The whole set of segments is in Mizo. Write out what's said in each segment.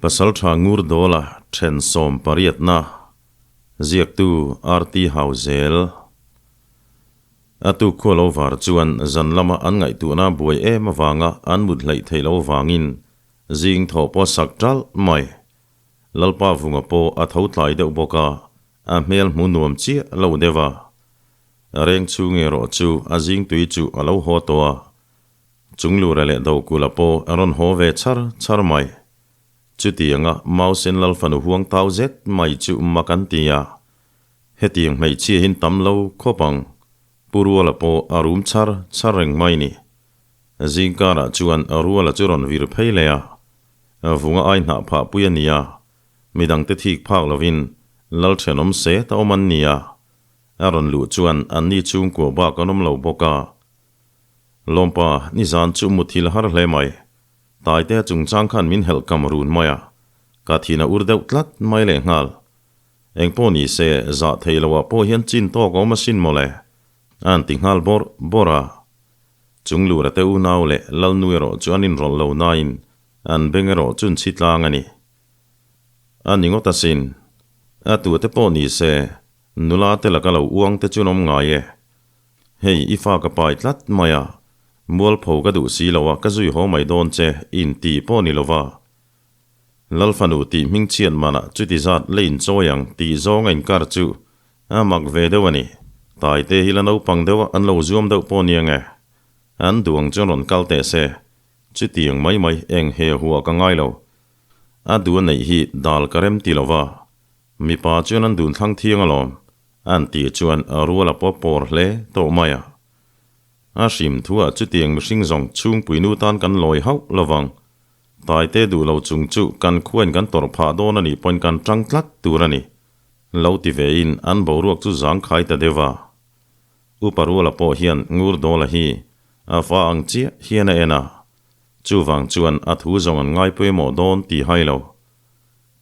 Pasalṭha Ngurdawla ṭhen sawmpariatna ziaktu RT Hauzel. A tuk khua lo var chuan zan lama an ngaihtuahna buai em avanga an mut hleih theih loh avangin zing thaw pawh a sak ṭalh mai. Lalpa vunga pawh a tho tlai deuh bawk a, a hmel hmu nuam chiah lo deuh a. Reng chhung erawh chu a zing tui chu a lo haw tawh a, Chunglura leh Dokula pawh a rawn haw ve char char mai. Chutianga Mausen Lalfanu huang tau zet mai chu mak an ti a. Hetiang hmeichhia hin tam lo khawp ang. Pu Ruala pawh a rum char char reng mai ni. Zingkarah chuan Ruala chu rawn vir phei leh a. Vunga ai hnah phah pui a ni a. Midangte thik phak lovin Lal thenawm set a awm an ni a. A rawn luh chuan anni chhungkua bak an awm lo bawk a. Lawmpa, nizan chu muthil har hle mai. Taite chungchang khan min helh kam run mai a, ka thin a ur deuh tlat mai lehnghal. Engpawh ni se, zah thei loah pawh hian chin tawk a awm asin mawle, a han ti nghal bawrh bawrh a. Chunglura te unau leh Lalnu erawh chu an inrawlh lo nain an beng erawh chu an chhi tlang a ni. A ni ngawt asin. A tute pawh ni se, nula te laka lo uang te chu an awm ngai e. Hei, i fa ka pai tlat mai a, mualpho ka duh si lo a, ka zui haw mai dawn che, in ti pawh ni lova. Lalfanu tih hming chhiat manah chuti zat la inchawi ang tih zawng a inkar chu a mak ve deuh a ni. Taite hi la naupang deuh a, an lo zuam deuh pawh nia nge. An duh ang chuan rawn kal teh se, chutiang mai mai eng he huah ka ngai lo. A duh a neih hi dal ka rem ti lova, mipa chuan an dun thlang thiang alawm. An tih chuan rual a pawp pawr hle tawh mai a. A hrim thuah chutiang mihring zawng chhungpuinu tan kan lawi hauh lovang. Taite duh lo chung chu kan khuain kan tawrh phah dawn a nih pawhin kan tang tlat tur a ni. Lo ti vein an boruak chu zang khai ta deuh a. Upa Ruala pawh hian Ngurdawla hi a fa ang chiah hian a en a. Chuvang chuan a thu zawng an ngai pawimawh dawn tih hai lo.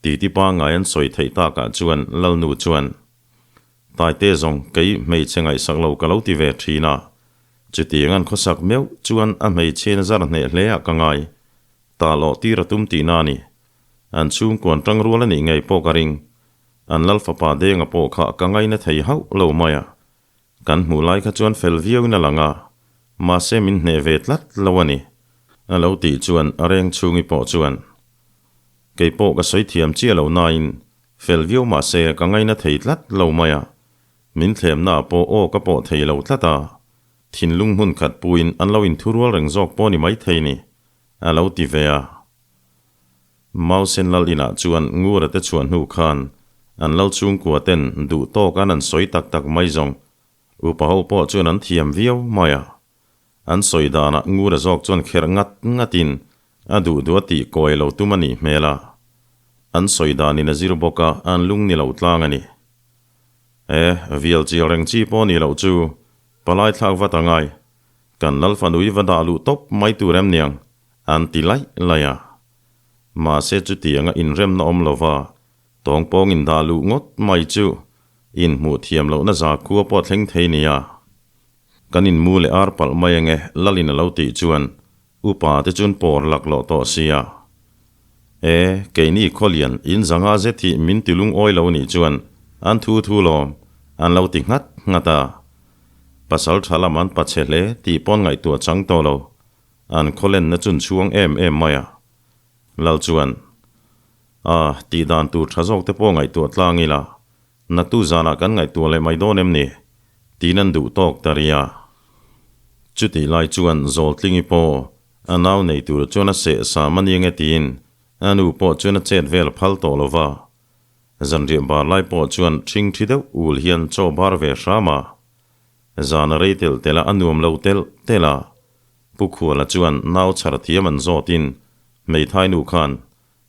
Titi pangngai an sawi theih takah chuan Lalnu chuan, Taite zawng kei hmeichhe ngaihsak lo ka lo ti ve thin a, chutiang an khawsak meuh chuan a hmeichhiain zar hneh hle ah ka ngai. Ta lawh tir a tum tihna a ni. An chhungkuan tangrual a nih ngei pawh ka ring. An Lal fapa Denga pawh kha ka ngaina thei hauh lo mai a. Kan hmuh lai kha chuan fel viauin a lang a, mahse min hneh ve tlat lo a ni. A lo tih chuan a reng chhungi pawh chuan, Kei pawh ka sawi thiam chiah lo nain, fel viau mahse ka ngaina thei tlat lo mai a, min thlemnaah pawh aw ka pawh thei lo tlat a, thinlung hmun khat puin an lo inthurual reng zawk pawh ni maithei ni, a lo ti ve a. Mausen lal inah chuan Ngura te chhuah hnu khan an lal chhungkua ten duh tawk an an sawi tak tak mai zawng. Upa ho pawh chuan an thiam viau mai a. An sawi danah Ngura zawk chuan kherh ngat ngatin a duh duh a tih kawi lo tum a nih hmel a. An sawi danin a zir bawk a, an lung ni lo tlang a ni. E, vial chial reng chi pawh ni loh chu palai thlak vat a ngai. Kan lal fanui va dah luh tawp mai tur em niang? An ti laih laih a. Mahse chutianga inremna awm lova tawngpawng indah luh ngawt mai chu inhmuh thiam lohna zakhua pawh a thleng thei nia. Kan inmu leh ar palh mai ange Lalin a lo tih chuan upa te chuan pawr laklawh tawh sia. E, keini khawlian in zanga zet hi min ti lungawi lo nih chuan an thu thu lawm an lo ti nghat nghat a. Pasal tha lam an pache hle tih pawn ngaihtuah chang tawh lo. An khawlenna chun chhuang em em mai a. Lal chuan, A, tih dan tur tha zawk te pawh ngaihtuah tlang ila, naktu zanah kan ngaihtuah leh mai dawn em ni? Tiin an duh tawk ta ri a. Chutih lai chuan Zawltlingi pawh a nau nei tur chuan a seh sa mani ange tiin a nu pawh chuan a chet vel phal tawh lo va. Zanriah bar lai pawh chuan ṭhing ṭhi deuh ul hian chaw bar ve hram a. Zan a rei telh telh a, a nuam lo telh telh a. Pu Khuala chuan nau chhar thiam an zawtin hmeithai nu khan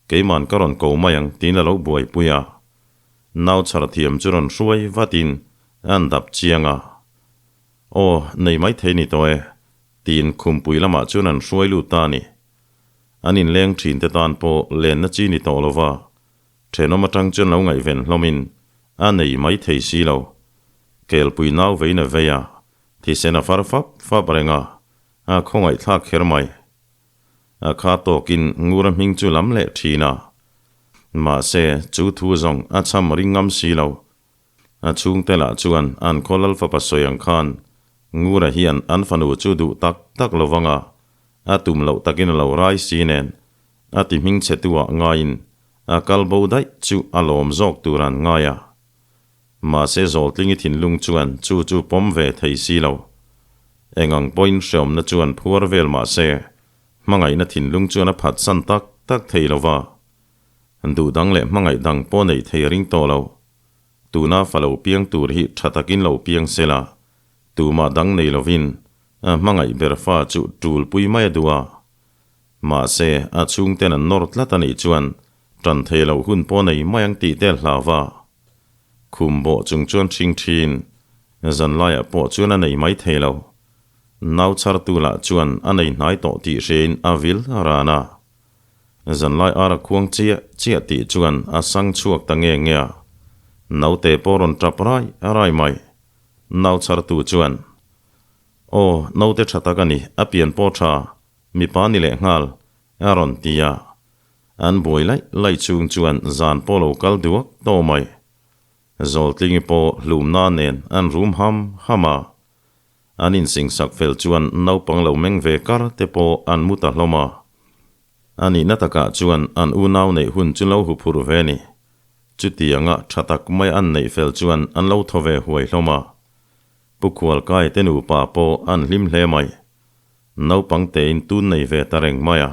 keiman ka rawn ko mai ang tiin a lo buaipui a. Nau chhar thiam chu rawn hruai vatin an dap chiang a. Aw, nei mai thei ni tawh e, tiin khumpui lamah chuan an hruai lut ta a ni. An inleng thin te tan pawh lenna chi ni tawh lova, thenawm atang chuan lo ngaihven hlawmin a nei mai thei si lo. Kelpui nau vein a vei a, Thisen a far fap fap reng a, a khawngaihthlak kher mai. A kha tawkin Ngura hming chu lam leh thin a. Mahse, chu thu zawng a cham ring ngam si lo. A chhungte lah chuan an khaw lal fapa sawi ang khan Ngura hian an fanu chu duh tak tak lo vang a, a tum loh takin a lo rai si nen a ti hming chhe tu ah ngaiin a kal bo daih chu a lawm zawk tur an ngai a. Mahse Zawltlingi thinlung chuan chu chu pawm ve thei si lo. Eng ang pawhin hreawmna chuan phuar vel mahse hmangaihna thinlung chuan a phatsan tak tak thei lo va. Duh dang leh hmangaih dang pawh neih thei a ring tawh lo. Tuna fa lo piang tur hi tha takin lo piang sela, tumah dang nei lovin a hmangaih ber fa chu tul pui mai a duh a. Mahse, a chhungten an nawr tlat a nih chuan tan thei loh hun pawh nei mai ang tih te a hlau va. Khum bawh chung chuan ṭhing ṭhin, zanlaiah pawh chuan a nei mai thei lo. Nau chhartu lah chuan a nei hnai tawh tih hrein a vil ran a. Zanlai ar a khuang chiah chiah tih chuan a sang chhuak ta nge nge a, naute pawh rawn tap rai rai mai. Nau chhartu chuan, Aw, naute tha tak a ni, a pian pawh tha, mipa ni leh nghal, a rawn ti a. An buai laih laih chung chuan zan pawh lo kal duak tawh mai. Zawltlingi pawh hlumna nen an rum ham ham a. An insingsak fel chuan naupang lo meng ve kar te pawh an mu ta hlawm a. A nihna takah chuan an unau neih hun chu lo hu phurh ve ni. Chutianga tha tak mai an neih fel chuan an lo thaw ve huai hlawm a. Pu Khualkai te nupa pawh an hlim hle mai. Naupang tein tun nei ve ta reng mai a.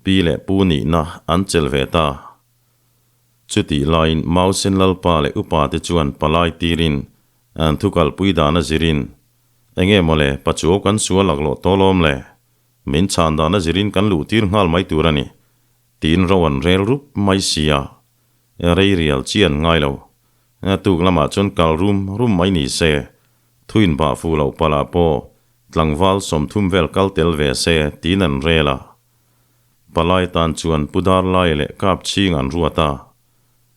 Pi leh pu nihna an chelh ve ta. Chutih laiin Mausen Lalpa leh upa te chuan palai tirin An thu kalpui dan a zirin, Enge mawle, Pachuau kan sual laklawh tawh lawm le? Min chhan dan a zirin kan luh tir nghal mai tur a ni, tiin ro an rel rup mai si a. Rei rial chi an ngai lo. A tuk lamah chuan kal rum rum mai ni se, thuin bah fuh loh palh ah pawh tlangval 30 vel kal tel ve se tiin an rel a. Palai tan chuan Pu Darlai leh Kap chhing an ruat a.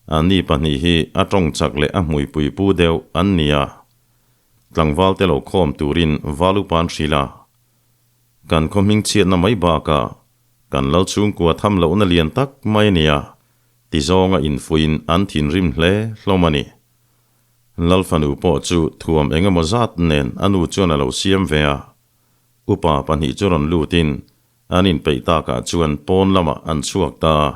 Anni pahnih hi a tawng chak leh a hmuipui pu deuh an ni a, tlangval te lo khawm turin val upa an hrilh a. Kan khaw hming chhiatna mai bakah kan lal chhungkua tham lohna lian tak mai a ni a, ti zawnga infuiin an thinrim hle hlawm a ni. Lal fanu pawh chu thuam eng emaw zat nen a nu chuan a lo siam ve a, upa pahnih chu rawn lutin an inpeih takah chuan pawn lamah an chhuak ta a.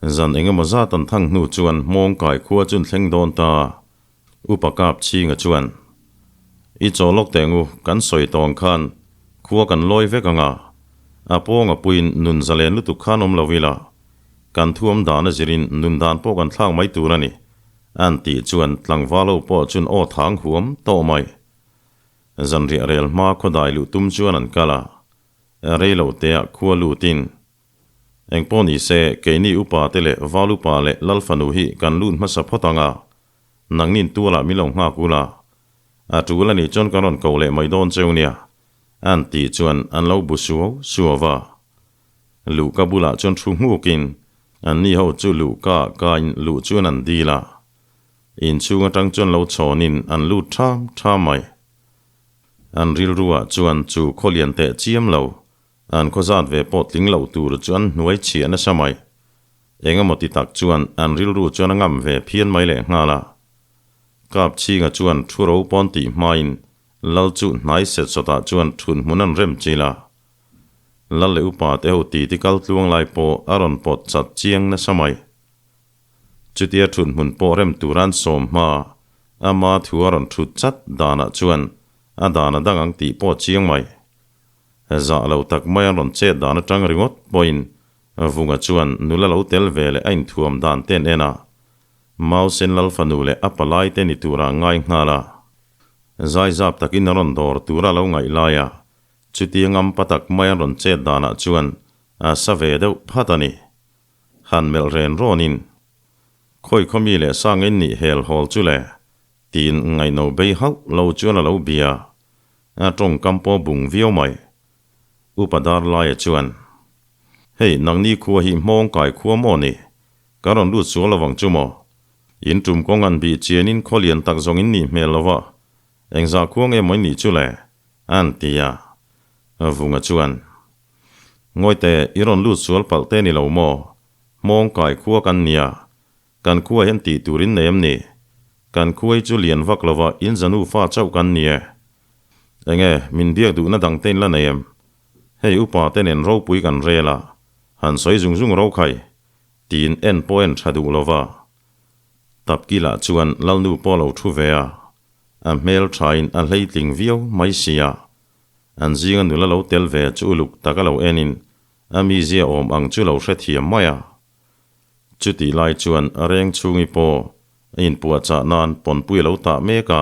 Zan engemaw zat an thang hnu chuan hmawng kai khua chu an thleng dawn ta. Upa Kap Chhinga chuan, I chaw lawk teh ngu, kan sawi tawh ang khan khua kan lawi vek ang a, a pawng a puiin nun zalen lutuk khan awm lo ila, kan thuam dan a zirin nun dan pawh kan thlak mai tur a ni, an tih chuan tlangval ho pawh chuan aw thang huam tawh mai. Zanriah rel hma khawdai luh tum chuan an kal a, rei lo teah khua lutin Engpawh ni se, keini upa te leh val upa leh lal fanu hi kan lut hmasa phawt ang a, nangnin tualah min lo nghak ula, a tul a nih chuan kan rawn ko leh mai dawn cheu nia, an tih chuan an lo bu suau suau va. Luhka bulah chuan thu hmukin anni ho chu luhka kain luh chuan an dil a, inchhung atang chuan lo chhawnin an lut tham tham mai. An rilruah chuan chu khawlian teh chiam lo An khaw zat ve pawh tling loh tur chu an hnuai chhiah nasa mai. Eng emaw ti tak chuan an rilru chuan a ngam ve phian mai leh nghal a. Kap chhinga chuan thu ro pawn tih hmain Lal chu hnai set sawtah chuan thun hmun an rem chil a. Lal leh upa te ho titi kal tluang lai pawh a rawn pawt chat chiang nasa mai. Chutia thun hmun pawh rem tur an sawm hma ama thu a rawn thut chat danah chuan a dan a dang ang tih pawh chiang mai. Zah lo tak mai an rawn chet dan atang ringawt pawhin Vunga chuan nula lo tel ve leh a inthuam dan te an en a, Mausen Lal fanu leh a palai te ni tura ngai nghal a. Zaizap takin a rawn dawr tura lo ngaih lai a, chutia ngampa tak mai an rawn chet danah chuan a sa ve deuh phat a ni. Han melh ren rawnin, Khawi khawmi leh sang in nih hel hawl chu le, tiin ngaihno bei hauh lo chuan a lo bia. A tawngkam pawh bung viau mai. Upa Darlaia chuan, Hei, nangni khua hi hmawng kai khua maw ni? Ka rawn lut sual lovang chu maw? In tum kawng an bih chianin khaw lian tak zawng in nih hmel lova, engzah khua nge maw in nih chu le? An ti a. Vunga chuan, Ngawite, i rawn lut sual palh te ni lo maw? Hmawngkai khua kan nia, kan khua hian tih tur in nei em ni? Kan khua hi chu lian vak lova in za nufa chauh kan ni e. Enge, min biak duhna dang te in la nei em? Hei upa te nen ropui kan rel a, han sawi zung zung ro khai, tiin en pawh en tha duh lova. Tapkila chuan Lalnu pawh lo thu ve a, a hmel thain a hleitling viau mai sia. An zinga nula lo tel ve chu uluk taka lo enin a mizia awm ang chu lo hrethiam mai a. Chutih lai chuan a reng chhungi pawh a inpuahchah nan pawnpui a lo tah mek a.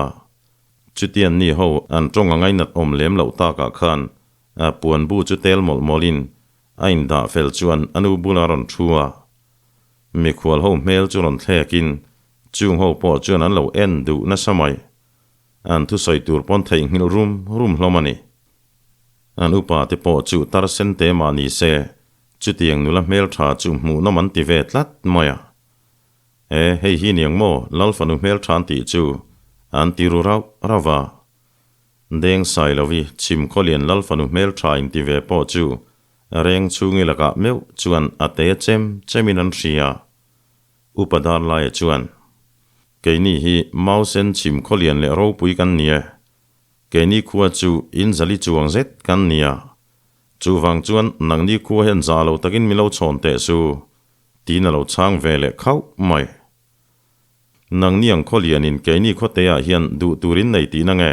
Chutian ni ho an tawng a ngainat awm lem loh takah khan a puan bu chu tel mawlh mawlhin a indah fel chuan a nu bula rawn thu a. Mikhual ho hmel chu rawn thlekin chung ho pawh chuan an lo en duh nasa mai. An thusawi tur pawn theihnghilh rum rum hlawm a ni. An upa te pawh chu tar sen te mah ni se, chutiang nula hmeltha chu hmuhnawm an ti ve tlat mai a. E, hei hi niang maw Lal fanu hmeltha an tih chu an ti ru rauh rauh va. Deng Sailovi chhim khawlian Lal fanu hmeltha in ti ve pawh chu reng chhungi lakah meuh chuan a te chem chemin an hria. Upa Darlaia chuan, Keini hi Mausen chhim khawlian leh ropui kan ni e. Keini khua chu in zali chuang zet kan ni a. Chuvang chuan nangni khua hian za lo takin min lo chhawn teh su, tiin a lo chhang ve leh khauh mai. Nangni ang khawlianin keini khawteah hian duh turin nei tihna nge?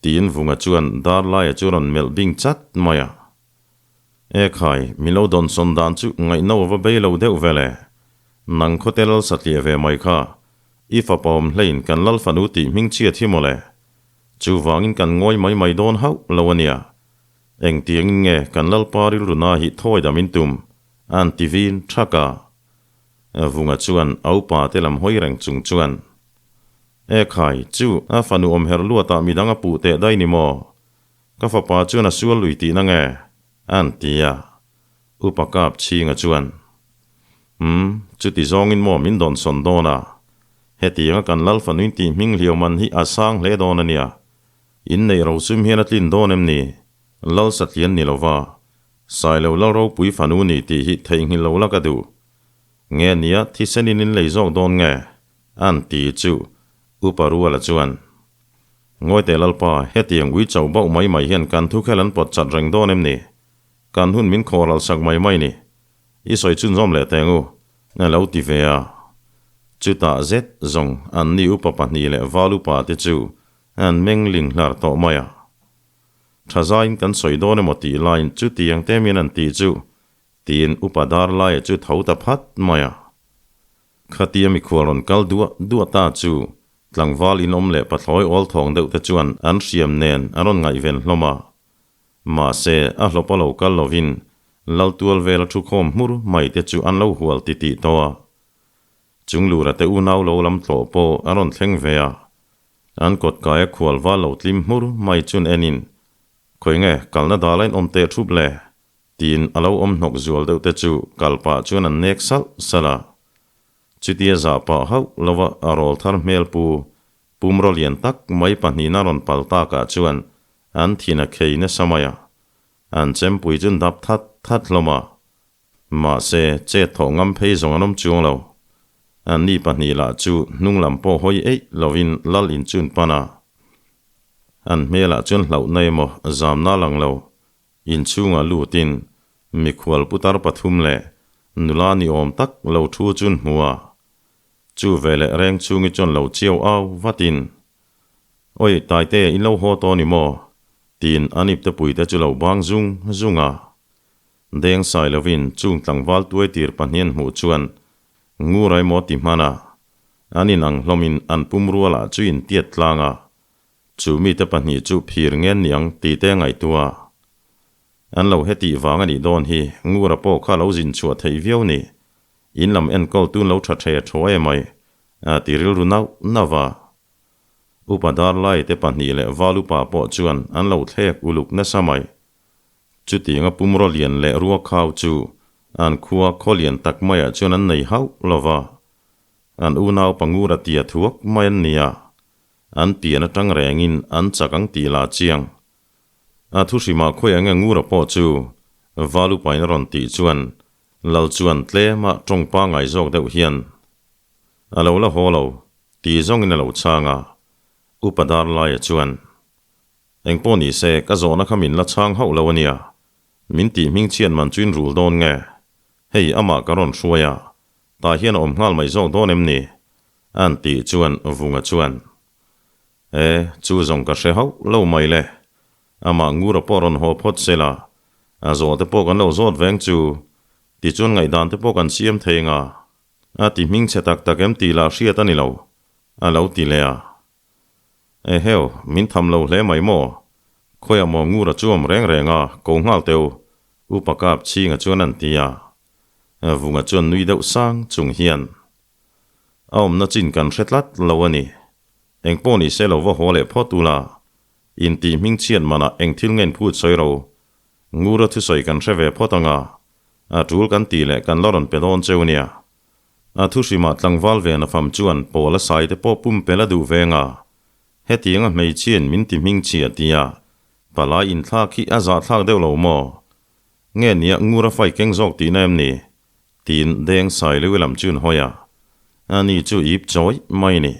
tiin Vunga chuan Darlaia chu rawn melh bing chat mai a. E khai, min lo dawnsawn dan chu ngaihno a va bei lo deuh vel e. Nang khawte lal satliah ve mai kha, i fapa awm hlein kan lal fanu tih hming chhiat hi mawle. Chuvangin kan ngawi mai mai dawn hauh lo a nia. Engtiangin nge kan lalpa rilruna hi thawi dam in tum? An ti vin thak a. Vunga chuan a upa te lam hawi reng chung chuan, E khai, chu a fanu awm herh luatah midang a puh teh daih ni maw? Ka fapa chuan a sual lui tihna nge? An ti a. Upa Kap Chhinga chuan, Umm, chuti zawngin maw min dawn sawn dawn a? Hetianga kan lal fanuin tih hming hliau man hi a sang hle dawn a nia. Inneih rosum hian a tlin dawn em ni? Lal satlian ni lova, Sailo lal ropui fanu ni tih hi theihnghilh lo la ka duh. Nge nia thisenin in lei zawk dawn nge? An ti chu Upa Ruala chuan, Ngawite Lalpa, hetiang ui chauh bauh mai mai hian kan thukhel an pawt chat reng dawn em ni? Kan hun min khawhral sak mai mai ni. I sawi chhunzawm leh teng u, a lo ti ve a. Chutah zet zawng an ni upa pahnih leh val upa te chu an meng ling hlar tawh mai a. Tha zaiin kan sawi dawn emaw tih laiin chutiang te mian an tih chu tiin upa dar laia chu tho ta phat mai a. Khatia mikhual rawn kal duah duah ta chu tlangval inawm leh pathlawi awl thawng deuh te chuan an hriam nen an rawn ngaihven hlawm a. Mahse, a hlawp a lo kal lovin Laltual vela thu khawm hmur mai te chu an lo hual ti tih tawh a. Chung lura te unau lo lam tlawh pawh a rawn thleng ve a. An kawt kaia khual val lo tlim hmur mai chun enin, Khawi nge, kalna dala in awm teh thup le? tiin a lo awm hnawk zual deuh te chu kal pah chuan an nek salh salh a. Chutia zah pah hauh lova a rawl thar hmel pu Pumraw lian tak mai pahnihna rawn pal takah chuan an thin a khei nasa mai a, an chempui chu dap that that hlawm a. Mahse, chet thawh ngam phei zawng an awm chuang lo. Anni pahnih lah chu hnung lam pawh hawi eih lovin lal in chun pan a. An hmelah chuan hlauhna emaw zamna lang lo. Inchhungah lutin mikhual putar pathum leh nula ni awm tak lo thu chun hmu a. Chu veleh reng chhungi chuan lo chiau au vatin, Oi, Taite, in lo haw tawh ni maw? tiin an iptepuite chu lo bang zung zung a. Deng sai lovin chung tlangval tuai tir pahnian hmuh chuan ngur a emaw ti hman a, an inang hlawmin an pum rualah chu intiat tlang a, chu mite pahnih chu phir ngen niang tite ngaihtuah. An lo hetih vang a nih dawn hi ngura pawh kha lo zin chhuah theih viau ni. In lam enkawl tun lo tha the thaw e mai, a ti rilru nauh nauh a. Upa Darlai te pahnih leh Val upa pawh chuan an lo thlek uluk nasa mai. Chutianga pumraw lian leh rua khau chu an khua khaw lian tak maiah chuan an nei hauh lo va. An unau pangura tia thuak mai an ni a, an pian atang rengin an chak ang tih lah chiang. A thuhrimah khawi enge ngura pawh chu Val upain a rawn tih chuan. Lal chuan tlema tawng pangai zawk deuh hian, A lo la haw lo, ti zawngin a lo chhang a. Upa Darlaia chuan, Engpawh ni se, ka zawhna kha min la chhang hauh lo a nia. Min tih hming chhiat man chu in rul dawn nge? Hei, amah ka rawn hruai a, tah hian a awm nghal mai zawk dawn em ni? A'n tih chuan Vunga chuan, E, chu zawng ka hre hauh lo mai le. Amah Ngura pawh rawn haw phawt se la, a zawh te pawh kan lo zawt veng chu, tichuan ngaihdan te pawh kan siam thei nga. A ti hming chhe tak tak em tih lah hriat a ni lo, a lo ti leh a. Eheu, min tham lo hle mai maw? Khawiah maw Ngura chu awm reng reng a, ko nghal teu, Upa Kap Chhinga chuan an ti a. Vunga chuan nui deuh sang chung hian, A awmna chin kan hre tlat lo a ni. Engpawh ni se lo va haw leh phawt ula, intih hming chhiat manah eng thil nge inphut sawi ro? Ngura thusawi kan hre ve phawt anga, a tul kan tih leh kan la rawn pe dawn cheu nia. A thuhrimah tlangval ve na fam chuan pawl a sai te pawh pumpel a duh ve nga, hetianga hmeichhiain min ti hming chhia tia palai inthlak hi a zahthlak deuh lo maw? Nge nia Ngura fai keng zawk tihna em ni? Tiin deng sai leu lam chu an hawi a, ani chu ip chawi mai ni.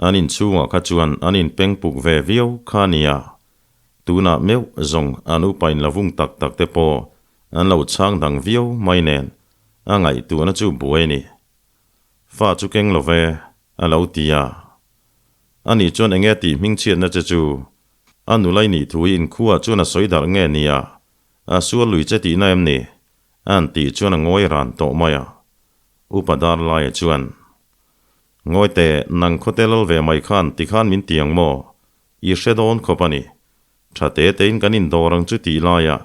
An inchhungah kha chuan an inpeng puk ve viau kha a nia. Tunah meuh zawng an upa in la vung tak tak te pawh an lo chhang dang viau mai nen a ngaihtuahna chu buai a ni. Fa chu keng lo ve, a lo ti a. Ani chuan enge tih hmingchhiatna che chu a nula i nih thu hi inkhuaah chuan a sawi darh nge nia, a sual lui che tihna em ni? A'n tih chuan a ngawi ran tawh mai a. Upa Darlaia chuan, Ngawi teh, nang khawte lal ve mai khan tikhan min ti ang maw? I hre dawn khawp a ni. Tha te tein kan indawr ang chu tih laia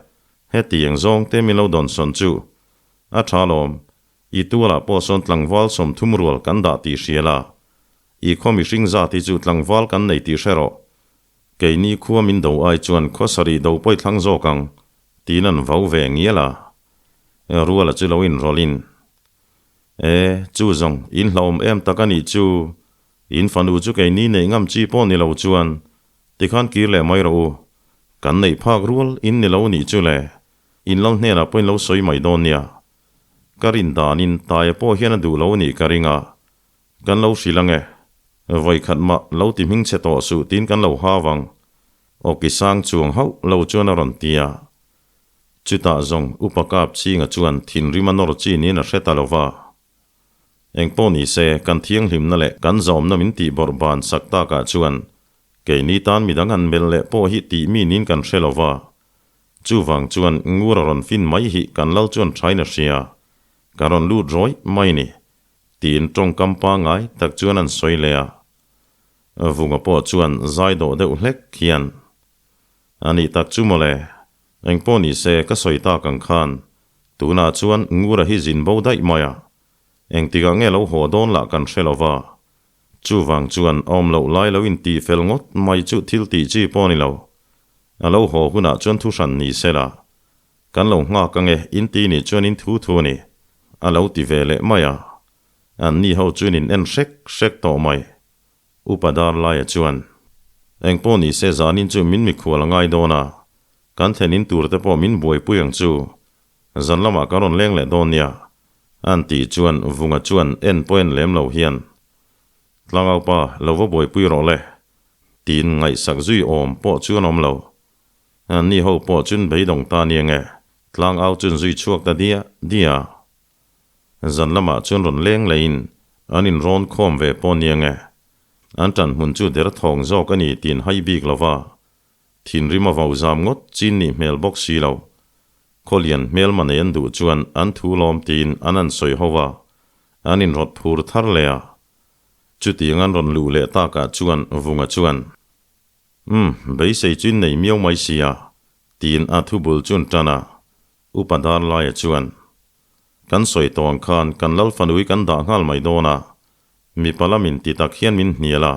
hetiang zawng te min lo dawnsawn chu. A tha lawm, i tualah pawh sawn tlangval 30 rual kan dah tih hria la. I khaw mihring zat hi chu tlangval kan nei tih hre rawh. Keini khua min do ai chuan khaw sarih do pawi thlang zawk ang, tiin an vau ve ngial a. Ruala chu lo inrawlhin, E, chu zawng, in hlauhawm em tak a nih chu, in fanu chu keini neih ngam chi pawh ni lo chuan tikhan kir leh mai rawh u, kan neih phak rual in ni lo nih chu le, in lal hnenah pawh in lo sawi mai dawn nia. Ka rin danin Taia pawh hian a duh lo nih ka ring a, Kan lo hrilh ang e. Vawi khat mah lo ti hming chhe tawh suh tiin kan lo hau ang. Awki sang chuang hauh lo chuan a rawn ti a. Chutah zawng Upa Kap Chinga chuan thinrim a nawr chi niin a hre ta lo va. Engpawh ni se, kan thianghlimna leh kan zawmna min tih bawrh ban sak takah chuan keini tan midang han melh leh pawh hi tih mi niin kan hre lo va. Chuvang chuan ngur a rawn fin mai hi kan lal chuan thain a hria. Ka rawn lut rawih mai ni. Tiin tawngkam pangai tak chuan an sawi leh a. Vunga pawh chuan zai dawh deuh hlek hian, A nih tak chu mawle, engpawh ni se ka sawi tak ang khan, tunah chuan Ngura hi zin bo daih mai a, engtikah nge lo haw dawn lah kan hre lo va. Chuvang chuan awm loh lai lo intih fel ngawt mai chu thil tih chi pawh ni lo. A lo haw hunah chuan thuhran ni se la, Kan lo nghak ange, in ti nih chuan in thu thu a ni, a lo ti ve leh mai a. An ni ho chuan in en hrek hrek tawh mai. Upa Darlaia chuan, Engpawh ni se zanin chu min mikhual a ngai dawn a, kan thlen in tur te pawh min buaipui ang chu, zan lamah ka rawn leng leh dawn nia, an tih chuan Vunga chuan en pawh en lem lo hian, Tlangaupa, lo va buaipui rawh le, tiin ngaihsak zui awm pawh chu an awm lo. Ni ho pawh chun beidawng ta nia nge, tlang au chun zui chhuak ta diah diah a. Zan lamah chuan rawn leng leiin an inrawn khawm ve pawh nia nge, an ṭan hmun chu der thawng zawk a ni tiin hai bik lo va, thinrim a vau zam ngawt chin nih hmel bawk si lo. Khawlian hmelma nei an duh chuan an thu lawm tiin an an sawi ho va, an inrawt phur thar leh a. Chutiang an rawn luh leh takah chuan Vunga chuan, Umm, beisei chu in nei miau mai sia, tiin a thu bul chu an tan a. Upa Darlaia chuan, Kan sawi tawh ang khan kan lal fanui kan dah nghal mai dawn a, mipa lamin ti tak hian min hnial a,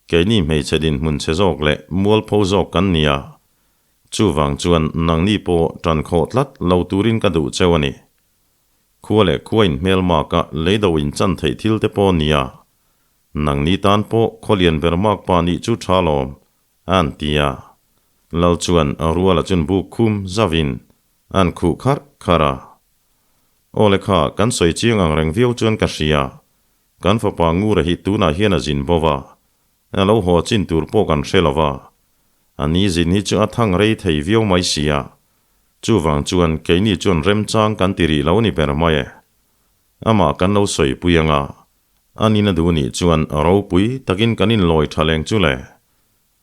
keini hmeichhe dinhmun chhe zawk leh mualpho zawk kan ni a, chuvang chuan nangni pawh tan khawh tlat lo turin ka duh cheu a ni. Khua leh khua inhmelmak a leido inchan theih thil te pawh a ni a, Nangni tan pawh khawlian ber mak pa nih chu tha lawm, a an ti a. Lal chuan a ruala chun buk khum zavin an khuh kharh kharh a. Aw le kha, kan sawi chiang ang reng viau chuan ka hria. Kan fapa Ngura hi tunah hian a zin bo va, a lo haw chin tur pawh kan hre lo va. A ni zin hi chu a thang rei thei viau mai sia. Chuvang chuan keini chuan remchang kan ti rih lo ni ber mai e. Amah kan lo sawi pui anga, a nina duh nih chuan ropui takin kan inlawi tha leng chu le.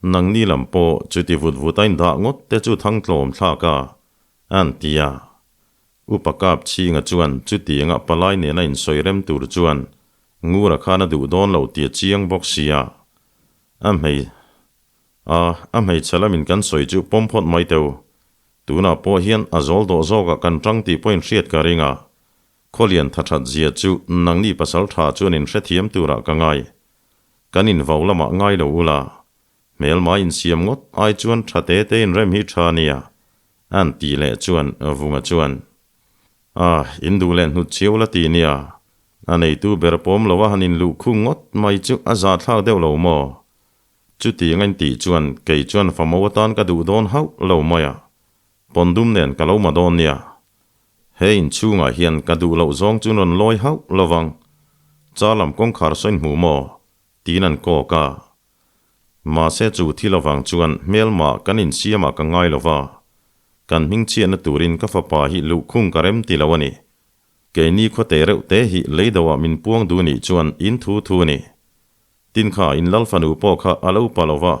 Nangni lam pawh chuti vut vut a indah ngawt te chu thangtlawm thlak a, an ti a. Upa Kap Chhinga chuan chutianga palai nena insawi rem tur chuan Ngura khan a duh dawn lo tih a chiang bawk sia. A hmei a, a hmeichhe lamin kan sawi chu pawm phawt mai teu. Tunah pawh hian a zawl dawh zawkah kan tang tih pawhin hriat ka ring a. Khawlian tha that zia chu nangni pasal tha chuan inhrethiam turah ka ngai. Kan invau lamah ngai lo ula, hmelma insiam ngawt ai chuan tha te te inrem hi tha nia, an tih leh chuan Vunga chuan, Ah, in duh leh hnut chiau la ti nia, a neitu ber pawm lo a han inluh khung ngawt mai chu a zahthlak deuh lo maw? Chutiang a intih chuan kei chuan famo atan ka duh dawn hauh lo mai a, pawndum nen ka lo ma dawn nia. He inchhungah hian ka duh loh zawng chu rawn lawi hauh lo vang. Cha lam kawngkhar sawi hmu maw? tiin an kawk a. Mahse chu thil avang chuan hmelmah kan insiamah ka ngai lo va, kan hmingchhiatna turin ka fapa hi luhkhung ka rem ti lo a ni. Keini khawte reuh te hi leidoah min puang duh nih chuan in thu thu a ni. Tin kha in lal fanu pawh kha a lo pa lo va,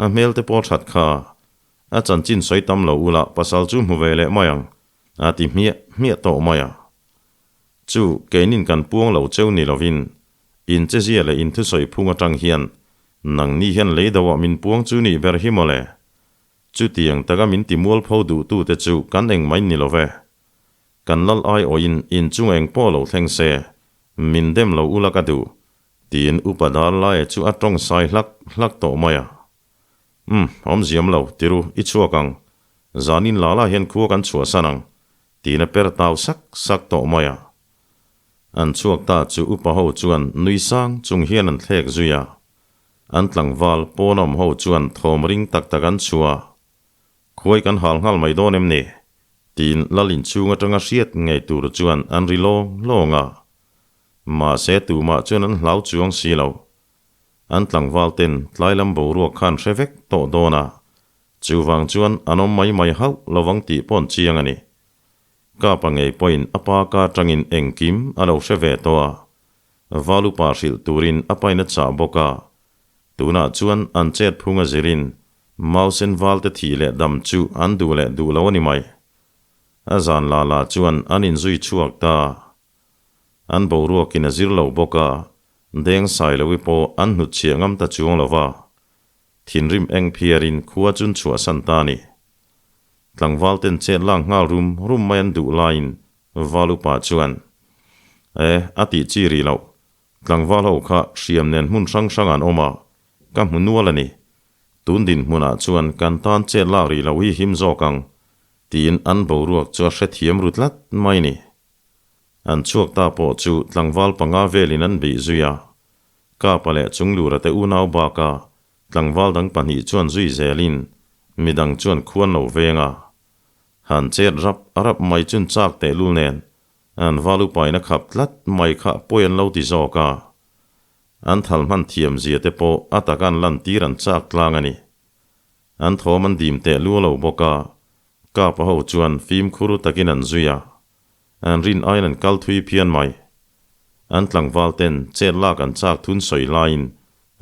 a hmelte pawh that kha. A chanchin sawi tam lo ula pasal chu hmu ve leh mai ang, a ti hmiah hmiah tawh mai a. Chu keinin kan puang lo cheu ni lovin, in chezia leh in thusawi phung atang hian nangni hian leidoah min puang chu nih ber hi mawle. Chutiang taka min ti mualpho duhtute chu kan engmah ni lo ve. Kan lal aiawhin inchung eng pawh lo thleng se, min dem lo ula ka duh, tiin Upa Darlaia chu a tawng sai hlak hlak tawh mai a. Umm, awmziam lo, tiru, i chhuak ang. Zanin la la hian khua kan chhuahsan ang, tiin a per tau sak sak tawh mai a. An chhuak ta chu upa ho chuan nui sang chung hian an thlek zui a. An tlangval pawnawm ho chuan thawm ring tak tak an chhuah a. Khuai kan hal nghal mai dawn em ni? Tiin lal inchhung atanga hriat ngei tur chuan an ri lawng lawng a. Mahse tumah chuan an hlau chuang si lo. An tlangval ten tlai lam boruak khan hre vek tawh dawn a, chuvang chuan an awm mai mai hauh lovang tih pawh an chiang a ni. Kapa ngei pawhin a pa ka atangin engkim a lo hre ve tawh a, Valupa hrilh turin a pain a chah bawk a, tunah chuan an chet phung a zirin Mausen valte thih leh dam chu an duh leh duh lo a ni mai. A zan la la chuan an inzui chhuak ta. An boruakin a zir lo bawk a, deng sai lohi pawh an hnutchhiah ngam ta chuang lo va. Thinrim eng phiarin khua chun chhuahsan ta a ni. Tlangval ten chet lak nghal rum rum mai an duh laiin Val upa chuan, E, a tih chi rih loh. Tlangval ho kha hriam nen hmun hrang hrang an awm a, ka hmu nual a ni. Tun dinhmunah chuan kan tan chet lak rih loh hi him zawk ang, tiin an boruak chu a hrethiam ru tlat mai ni. An chhuak ta pawh chu tlangval panga velin an beih zui a, Kapa leh Chunglura te unau baka tlangval dang pahnih chuan zui zelin midang chuan khuan lo veng a. Han chet rap rap mai chun chak tehlul nen an val upain a khap tlat mai kha pawi an lo ti zawk a. An thal hman thiam zia te pawh a taka an lantir an chak tlang a ni. An thawm an dim teh lu lo bawk a, Kapa ho chuan fimkhur takin an zui a, an rin aiin an kal thui phian mai. An tlangval ten chet lak an chak thun sawi laiin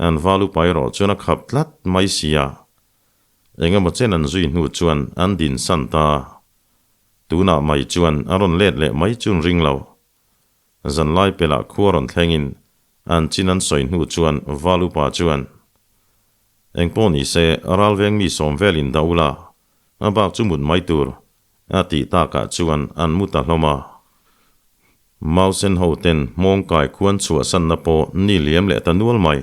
an val upa erawh chuan a khap tlat mai si a. Engemaw chen an zui hnu chuan an din san ta a. Tunah mai chuan a rawn let leh mai chun ring lo. Zanlai pelah khua rawn thlengin an chin an sawi hnu chuan val upa chuan, Engpawh ni se, ralveng mi sawm velin dah ula, a bak chu mut mai tur, a tih takah chuan an mu ta hlawm a. Mausen ho ten hmawng kai khuan chhuahsanna pawh ni liam leh ta nual mai.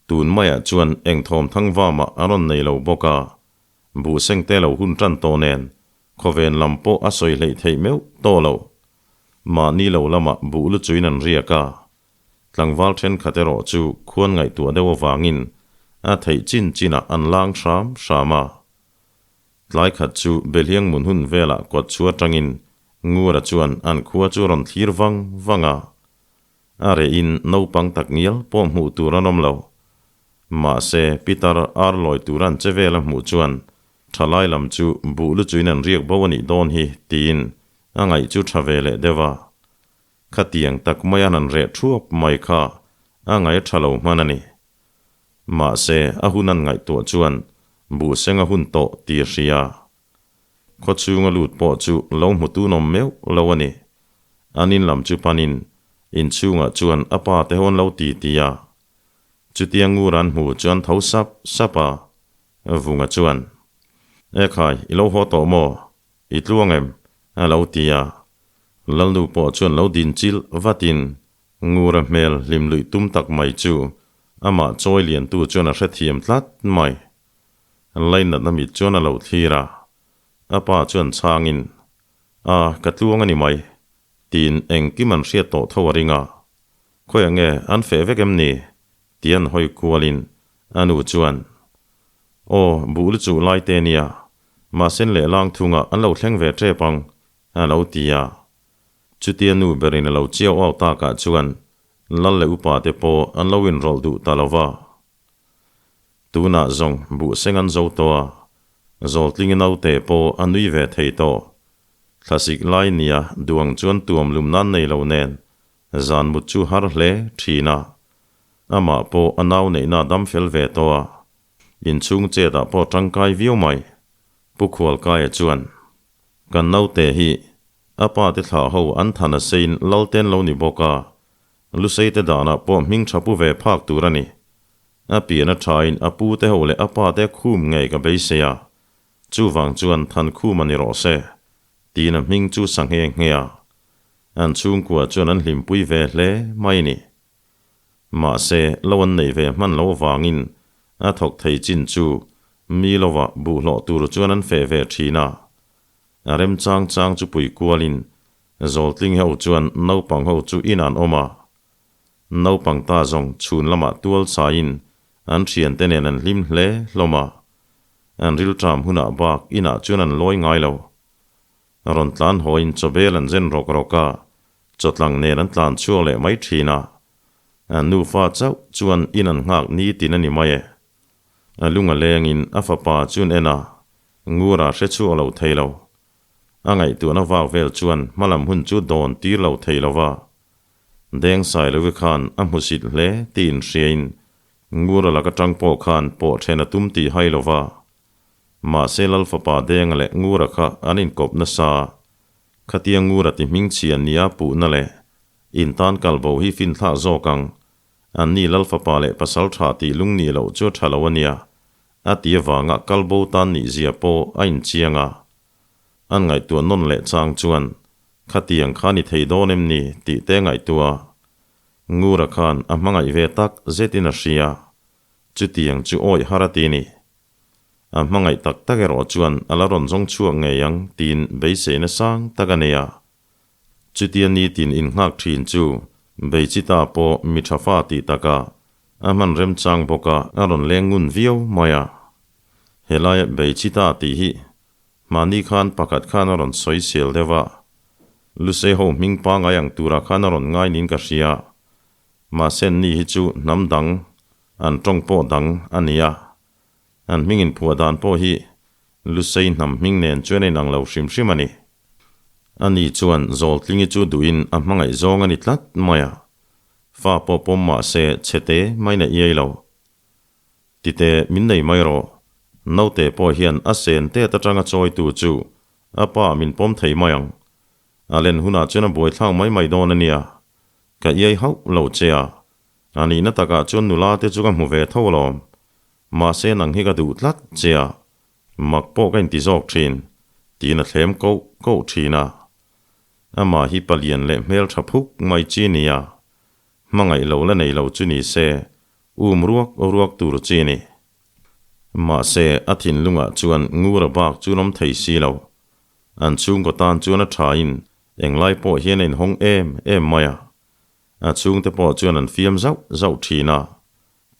Tun maiah chuan eng thawm thang vamah a rawn nei lo bawk a, buhseng te lo hun tan tawh nen khawven lam pawh a sawi hleih theih meuh tawh lo. Mahni lo lamah buh lu chuin an riak a, tlangval thenkhat erawh chu khuan ngaihtuah deuh avangin a theih chin chinah an lang hram hram a. Tlai khat chu Belhiang mun hun velah kawt chu atangin Ngura chuan an khua chu a rawn thlir vang vang a. A rehin naupang tak ngial pawh hmuh tur an awm lo. Mahse, Pitar ar lawi tur an che vel a hmuh chuan thalai lam chu buh lu chuin an riak bo a nih dawn hi tiin a ngaih chu tha ve leh deuh a. Khatiang tak mai an han reh thuap mai kha a ngaih a tha lo hman a ni. Mahse, a hun an ngaihtuah chuan buh seng a hun tawh tih a hria. Khawchhunga lut pawh chu lo hmu tun awm meuh lo a ni. An in lam chu panin inchhungah chuan a pa te ho an lo ti ti a. Chutia ngur an hmu chu an tho sap sap a. Vunga chuan, Ekhai, i lo haw tawh maw? I tluang em? a lo ti a. Lalnu pawh chuan lo din chilh vatin Ngura hmel hlim luih tum tak mai chu amah chawi liantu chuan a hrethiam tlat mai. Lainatna mit chuan a lo thlir a, a pa chuan chhangin, A, ka tluang a ni mai, tiin engkim an hriat tawh tho a ring a. Khawiah nge an feh vek em ni? tih an hawi kualin a nu chuan, Aw, buh lu chuh lai te nia, mahse lehlang thungah an lo thleng ve tep ang, a lo ti a. Chutia nu berin a lo chiau au takah chuan lal leh upa te pawh an lo inrawlh duh ta lo va. Tunah zawng buh seng an zo tawh a, Zawltlingi naute pawh a nui ve thei tawh. Thlasik lai nia duang chuan tuam lum nan nei lo nen zan mut chu har hle thin a. Amah pawh a nau neihna a dam fel ve tawh a, inchhung chetah pawh tangkai viau mai. Pu Khualkaia chuan, Kan naute hi a pa te thlah ho an than a sein Lalten lo ni bawk a, Lusei te danah pawh hming tha pu ve phak tur a ni. A pian a thain a pu te ho leh a pa te khum ngei ka beisei a, chuvang chuan than khum a ni rawh se, tiin a hming chu sa nghe nghe a. An chhungkua chuan an hlimpui ve hle mai ni. Mahse, lo an nei ve hman lo avangin a thawk thei chin chu mi lovah buhhlawh tur chuan an feh ve thin a. A remchang chang chu pui kualin Zawltling ho chuan naupang ho chu in an awm a. Naupang ta zawng chhun lamah tual chaiin an thiante nen an hlim hle hlawm a. An rilṭam hunah bak inah chuan an lawi ngai lo. Rawn tlan hawiin chawbel an zen rawk rawk a, chawtlang nen an tlan chhuak leh mai thin a. An nufa chauh chuan in an nghak nitin a ni mai e. A lung a lengin a fapa chu an en a, Ngura hre chhuak lo thei lo. A ngaihtuahna vak vel chuan hmalam hun chu dawn tir lo thei lo va. Deng Sailovi khan a hmusit hle tiin hriain Ngura laka tang pawh khan pawh then a tum tih hai lo va. Mahse Lal fapa Denga leh Ngura kha an inkawp nasa. Khatia Ngura ti hmingchhia nia puhna leh intan kalbo hi finthlah zawk ang. Anni Lal fapa leh pasal tha tih lung nih loh chu a tha lo a nia. A ti avanga kalbo tan nih zia pawh a inchiang a. An ngaihtuah nawn leh chang chuan, Khatiang kha ni thei dawn em ni? tih te ngaihtuah Ngura khan a hmangaih ve tak zetin a hria. Chutiang chu awih har a ti ni. A hmangaih tak tak erawh chuan a la rawn zawng chhuak ngei ang tiin beiseina sang tak a nei a. Chutia nitin innghak thin chu Beichita pawh mi tha fa tih takah a hman remchang bawk a, a rawn leng ngun viau mai a. Helaia Beichita tih hi mahni khan pakhat khan a rawn sawi sel deuh a, Lusei ho hming pangai ang turah khan a rawn ngai niin ka hria. Mahse ni hi chu hnam dang, an tawng pawh dang a ni a. An hming inphuah dan pawh hi Lusei hnam hming nen chuan a inang lo hrim hrim a ni. Ani chuan Zawltlingi chu duhin a hmangaih zawng a ni tlat mai a, fa pawh pawm mah se chhete maiin a iai lo. Tite min nei mai rawh, naute pawh hian a sen tet atanga chawitu chu a pa min pawm thei mai ang. A len hunah chuan a buaithlak mai mai dawn a nia, ka iai hauh lo che a, a nihna takah chuan nula te chu ka hmu ve tho alawm. Mahse nang hi ka duh tlat che a, mak pawh ka inti zawk thin, tiin a thlem koh koh thin a. Amah hi palian leh hmeltha phuk mai chi nia, hmangaih lo la nei lo chu ni se, um ruak ruak tur chi ni. Mahse a thinlungah chuan ngura bak chu an awm thei si lo. An chhungkaw tan chuan a thain englai pawh hian a inhawng em em mai a. A chhungte pawh chuan an fiam zauh zauh thin a.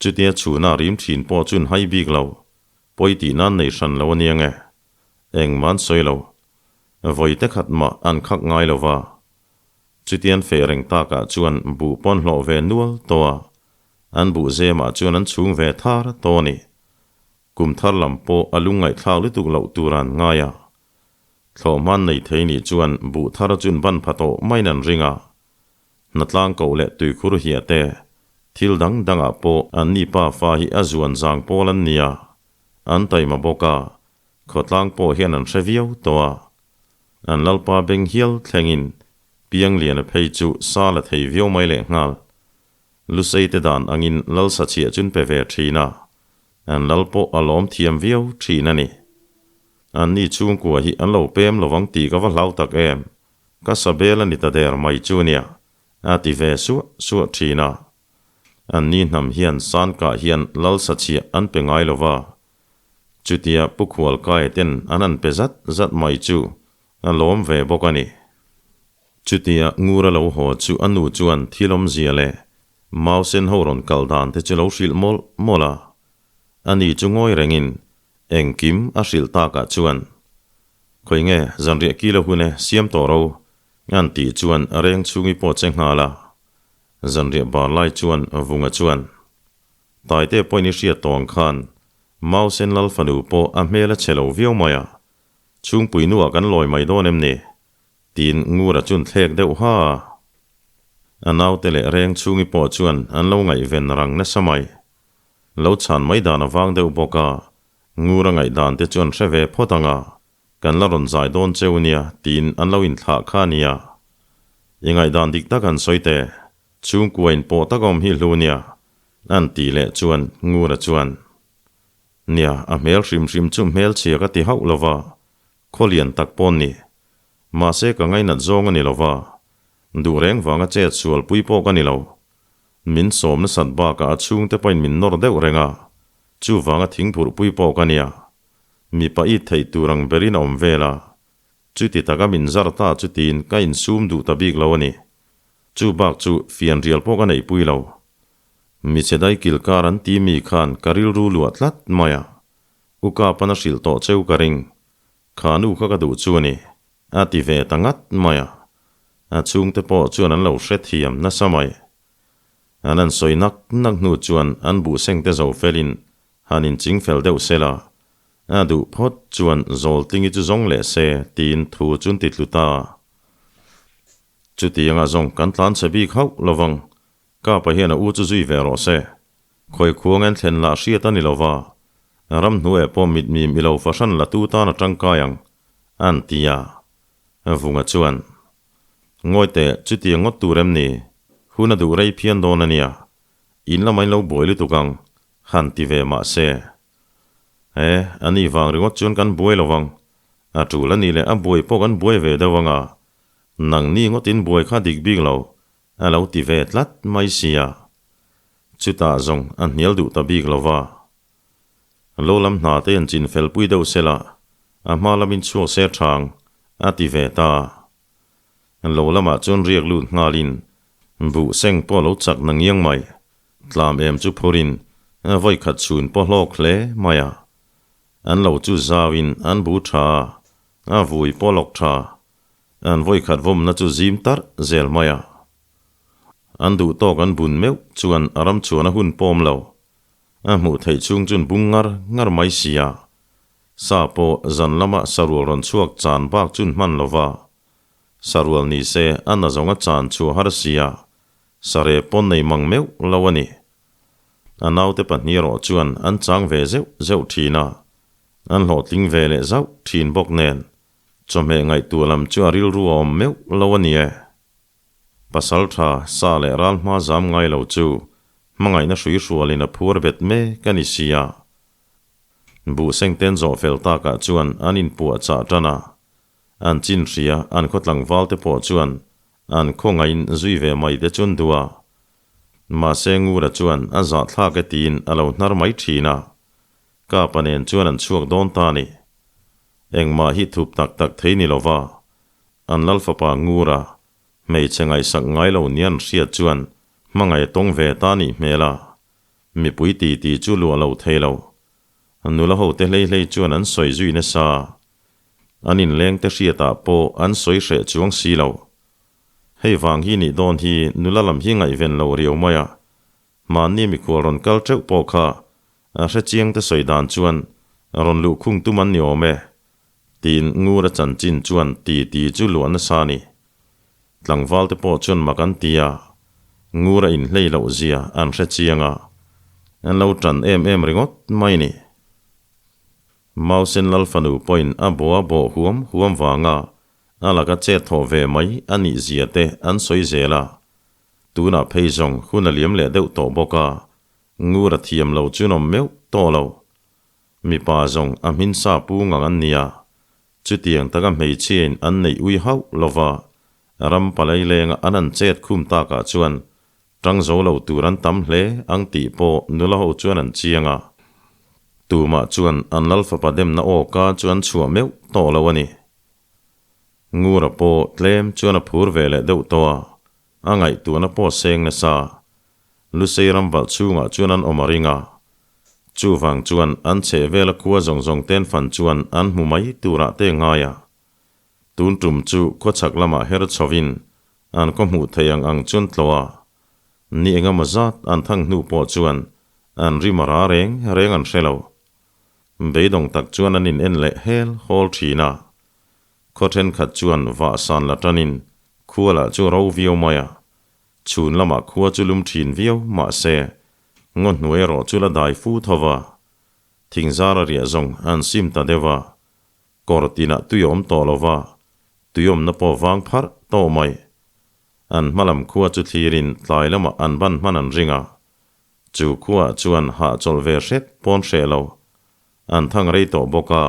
Chutia chhuna rim thin pawh chun hai bik lo, pawi tih nan nei hran lo a nia nge? Engmah an sawi lo. Vawi te khat mah an khak ngai lo va. Chutian feh reng takah chuan buh pawn hlawh ve nual tawh a, an buh zemah chuan an chhung ve thar tawh a ni. Kum thar lam pawh a lungngaihthlak lutuk loh tur an ngai a. Thlawh hman nei thei nih chuan buh thar chun ban pha tawh maiin an ring a. Hnatlang koh leh tuikhur hiah te, thil dang dangah pawh an ni pa fa hi a zuan zang pawl an nia, an taima bawk a, khawtlang pawh hian an hre viau tawh a. An lalpa beng hial thlengin Piangliana phei chu sa la thei viau mai lehnghal. Lusei te dan angin lal sachhiah chun pe ve thin a, an lal pawh a lawm thiam viau thin a ni. Anni chhungkua hi an lo pem lovang tih ka va hlau tak em, ka sabel a ni ta der mai chu nia, a ti ve suah suah thin a. Anni hnam hian Sankah hian lal sachhiah an pe ngai lo va, chutia Pu Khualkaia ten an an pe zat zat mai chu a lawm ve bawk a ni. Chutia Ngura lo haw chu a nu chuan thil awmzia leh Mausen ho rawn kal dan te chu lo hrilh mawlh mawlh a. Ani chu ngawi rengin engkim a hrilh takah chuan, Khawi nge zanriah kilo hun e siam tawh ro an tih chuan reng chhungi pawh che nghal a. Zanriah bar lai chuan Vunga chuan, Taite pawhin i hriat tawh ang khan Mausen Lal fanu pawh a hmel a chhe lo viau mai a, chhungpui nuah kan lawi mai dawn em ni? Tiin Ngura chun thlek deuh ha a. A naute leh reng chhungi pawh chuan an lo ngaihven rang nasa mai. Lo chhan mai dan a vang deuh bawk a, Ngura ngaihdan te chuan hre ve phawt ang a, kan la rawn zai dawn cheu nia tiin an lo inthlah kha nia. I ngaihdan dik tak an sawi teh, chhungkua in pawh tak awm hi hlu nia, an tih leh chuan Ngura chuan, Nia, a hmel hrim hrim chu hmelchhia ka ti hauh lo va, Khaw lian tak pawn ni. Mahse ka ngainat zawng a ni lo va, duh reng vanga chet sual pui pawh ka ni lo. Min sawm nasat bakah a chhungte pawhin min nawr deuh reng a, chuvanga thingphurh pui pawh ka nia. Mipa it theih tur ang berin a awm vel a, chuti taka min zar ta chu tiin ka insum duh ta bik lo a ni. Chu bak chu fianrial pawh ka neihpui lo. Michhe daikil kar an ti mi khan ka rilru luah tlat mai a, U Kapan a hrilh tawh cheu ka ring. Kha nu kha ka duh chu a ni, a ti ve ta ngat mai a. A chhungte pawh chuan an lo hrethiam nasa mai. An an sawi nak nak hnu chuan an buhseng te zo felin han inching fel deuh sela, a duh phawt chuan Zawltlingi chu zawng leh se tiin thu chu an ti tlu ta. Chutianga zawng kan tlan chhe bik hauh lovang, Kapa hian a u chu zui ve rawh se. Khawi khuang en thlen lah hriat a ni lo va, ramhnuai pawh mitmim i lo fahran la tu tan a tangkai ang, an ti a. Vunga chuan, Ngawi teh, chutiang ngawt tur em ni? Hun a duh rei phian dawn a nia. In lama in lo buai lutuk ang, han ti ve mah se. E, a ni vang ringawt chuan kan buai lo vang. A tul a nih leh a buai pawh kan buai ve deuh ang a. Nangni ngawtin buai kha dik bik lo, A lo ti ve tlat mai sia. Chutah zawng a hnial duh ta bik lo va. Lo lam hna te an chin fel pui deuh sela, a hma lamin chhuak se thang, a ti ve ta. Lo lamah chuan riak lut nghalin buh seng pawh lo chak na ngiang mai. Tlam em chu phurin vawi khat chhun pawh hlawk hle mai a. An lo chu zauin an bu tha a, a vui pawh lawk tha. An vawikhat vawmna chu zim tarh zel mai a. An duh tawk an bun meuh chuan a ram chhuan a hun pawm lo. A hmuh theih chhung chuan bung ngar ngar mai si a. Sa pawh zan lama sarual rawn chhuak chan bak chun hman lo va. Sarual ni se a na zawng a chan chhuah har si a, sare pawn nei mang meuh lo a ni. A naute pahnih erawh chuan an chang ve zeuh zeuh thin a, an hlawhtling ve leh zauh thin bawk nen. Chawhmeh ngaihtuah lam chu a rilru a awm meuh lo a ni e. Pasal tha, sa leh ral hma zam ngai lo chu hmangaihna hrui hrualin a phuar bet mek a ni si a. Buh sengten zawh fel takah chuan an inpuah chah tan a, an chin hria an khaw tlangval te pawh chuan an khawngaihin zui ve mai te chu an duh a. Mahse Ngura chuan a zahthlak e tiin a lo hnar mai thin a. Kapa nen chuan an chhuak dawn ta a ni. Engmah hi thup tak tak thei ni lova, an lal fapa Ngura, hmeichhe ngaihsak ngai lo nia an hriat chuan hmangaih a tawng ve ta nih hmel a, mipui titi chu luah lo thei lo. Nula hote hlei hlei chuan an sawi zui nasa. An inlengte hriatah pawh an sawi hreh chuang si lo. Hei vang hi nih dawn hi nula lam hi ngaihven lo riau mai a. Mahni mikhual rawn kal teuh pawh kha a hre chiangte sawi dan chuan rawn luhkhung tum an ni awm e. Tiin Ngura chanchin chuan ti ti chu luah nasa a ni. Tlangvalte pawh chuan mak an ti a, Ngura inhlei loh zia an hre chiang a, an lo tan em em ringawt mai ni. Mausen Lal fanu pawhin a bua bawh huam huam vanga a laka chet thawh ve mai a nih zia te an sawi zel a. Tunah phei zawng hun a liam leh deuh tawh bawk a, Ngura thiam lo chu nawm meuh tawh lo. Mipa zawng a hmin sa pu ngang an nia, chutiang taka hmeichhiain an neih ui hauh lova ram palai lenga an han chet khum takah chuan tang zo lo tur an tam hle ang tih pawh nula ho chuan an chiang a. Tumah chuan an lal fapa demna awka chu an chhuah meuh tawh lo a ni. Ngura pawh tlem chuan a phur ve leh deuh tawh a, a ngaihtuahna pawh seng nasa. Lusei ram valh chhungah chuan an awm a ring a. Chuvang chuan an chheh vela khua zawng zawng ten fan chuan an hmu mai turah te ngai a. Tun tum chu khawchhak lamah her chhovin an khaw hmuh theih ang ang chuan tlawh a. Ni engemaw zat an thang hnu pawh chuan an rim a ra reng reng an hre lo. Beidawng tak chuan an in en leh hel hawl thin a. Khaw thenkhat chuan vah san la tanin khua lah chu ro viau mai a. Chhun lamah khua chu lum thin viau mahse ngaw hnuai erawh chu la dai fu tho va. Thingzar a riah zawng an sim ta deuh a. Kawr tinah tui a awm tawh lo va, tui awmna pawh vang pharh tawh mai. An hma lam khua chu thlirin tlai lamah an ban hman an ring a. Chu khuaah chuan hahchawlh ve hret pawn hreh lo. An thang rei tawh bawk a,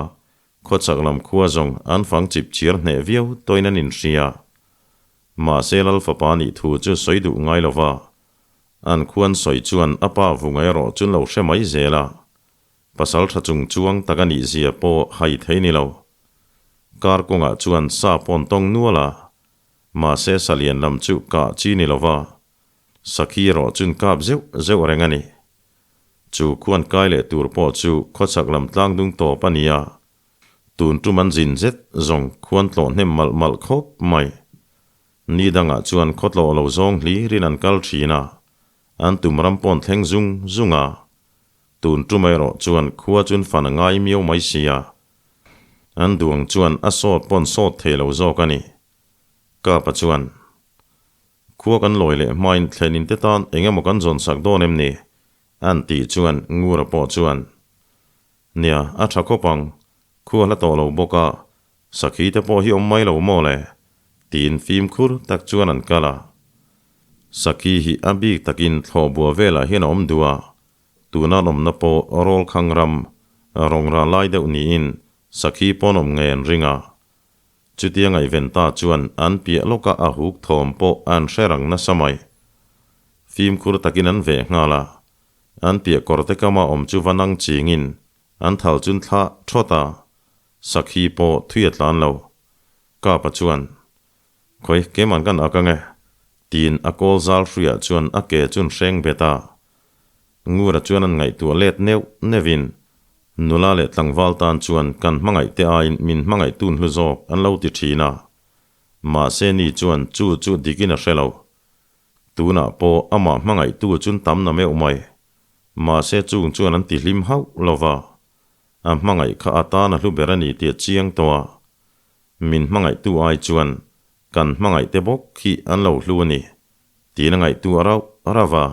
khawchhak lam khua zawng an fang chip chiar hneh viau tawhin an inhria. Mahse Lal fapa nih thu chu sawi duh ngai lo va, an khuan sawi chuan a pa vunga erawh chu lo hre mai zel a. Pasal tha chung chuang tak a nih zia pawh hai thei ni lo. Kar kawngah chuan sa pawn tawng nual a, mahse sa lian lam chu kah chi ni lo va, sakhi erawh chun kap zeuh zeuh reng a ni. Chu khuan kai leh tur pawh chu khawchhak lam tlang dung tawp a ni a, tun tum an zin zet zawng khuan tlawh hnem malh malh khawp mai. Ni dangah chuan khawtlawh lo zawng hlirin an kal thin a, an tum ram pawn thleng zung zung a, Tun tum erawh chuan khua chun fan a ngai miau mai sia. An duang chuan a sawt pawn sawt thei lo zawk a ni. Kapa chuan, Khua kan lawi leh hmain thlenin te tan eng emaw kan zawn sak dawn em ni? An tih chuan Ngura pawh chuan, Nia, a tha khawp ang. Khua hla tawh lo bawk a, sakhi te pawh hi awm mai lo maw le? Tiin fimkhur tak chuan an kal a. Sakhi hi a bik takin thlawhbua velah hian a awm duh a, tuna an awmna pawh Rawlkhang ram rawngra lai deuh niin sakhi pawn awm ngei an ring a. Chutia ngaihven ta chuan an piah lawka a huk thawm pawh an hre rang nasa mai. Fimkhur takin an veh nghal a, an piah kawrte kama awm chu va nang chingin An thal chun thla thawt a, sakhi pawh thui a tlan lo. Kapa chuan, Khawi, keiman kan ak ange, tiin a kawl zal hruiah chuan a ke chun hreng bet a. Ngura chuan an ngaihtuah let neuh neuhin, Nula leh tlangval tan chuan kan hmangaihte aiin min hmangaih tun hlu zawk an lo ti thin a. Mahse ni chuan chu chu dikin a hre lo. Tunah pawh amah hmangaihtu chun tam na meuh mai. Mahse chung chuan an ti hlim hauh lo va, a hmangaih kha a tan a hlu ber a ni tih a chiang tawh a. Min hmangaihtu ai chuan kan hmangaihte bawk khi an lo hlu a ni, tiin a ngaihtu a rauh rauh a.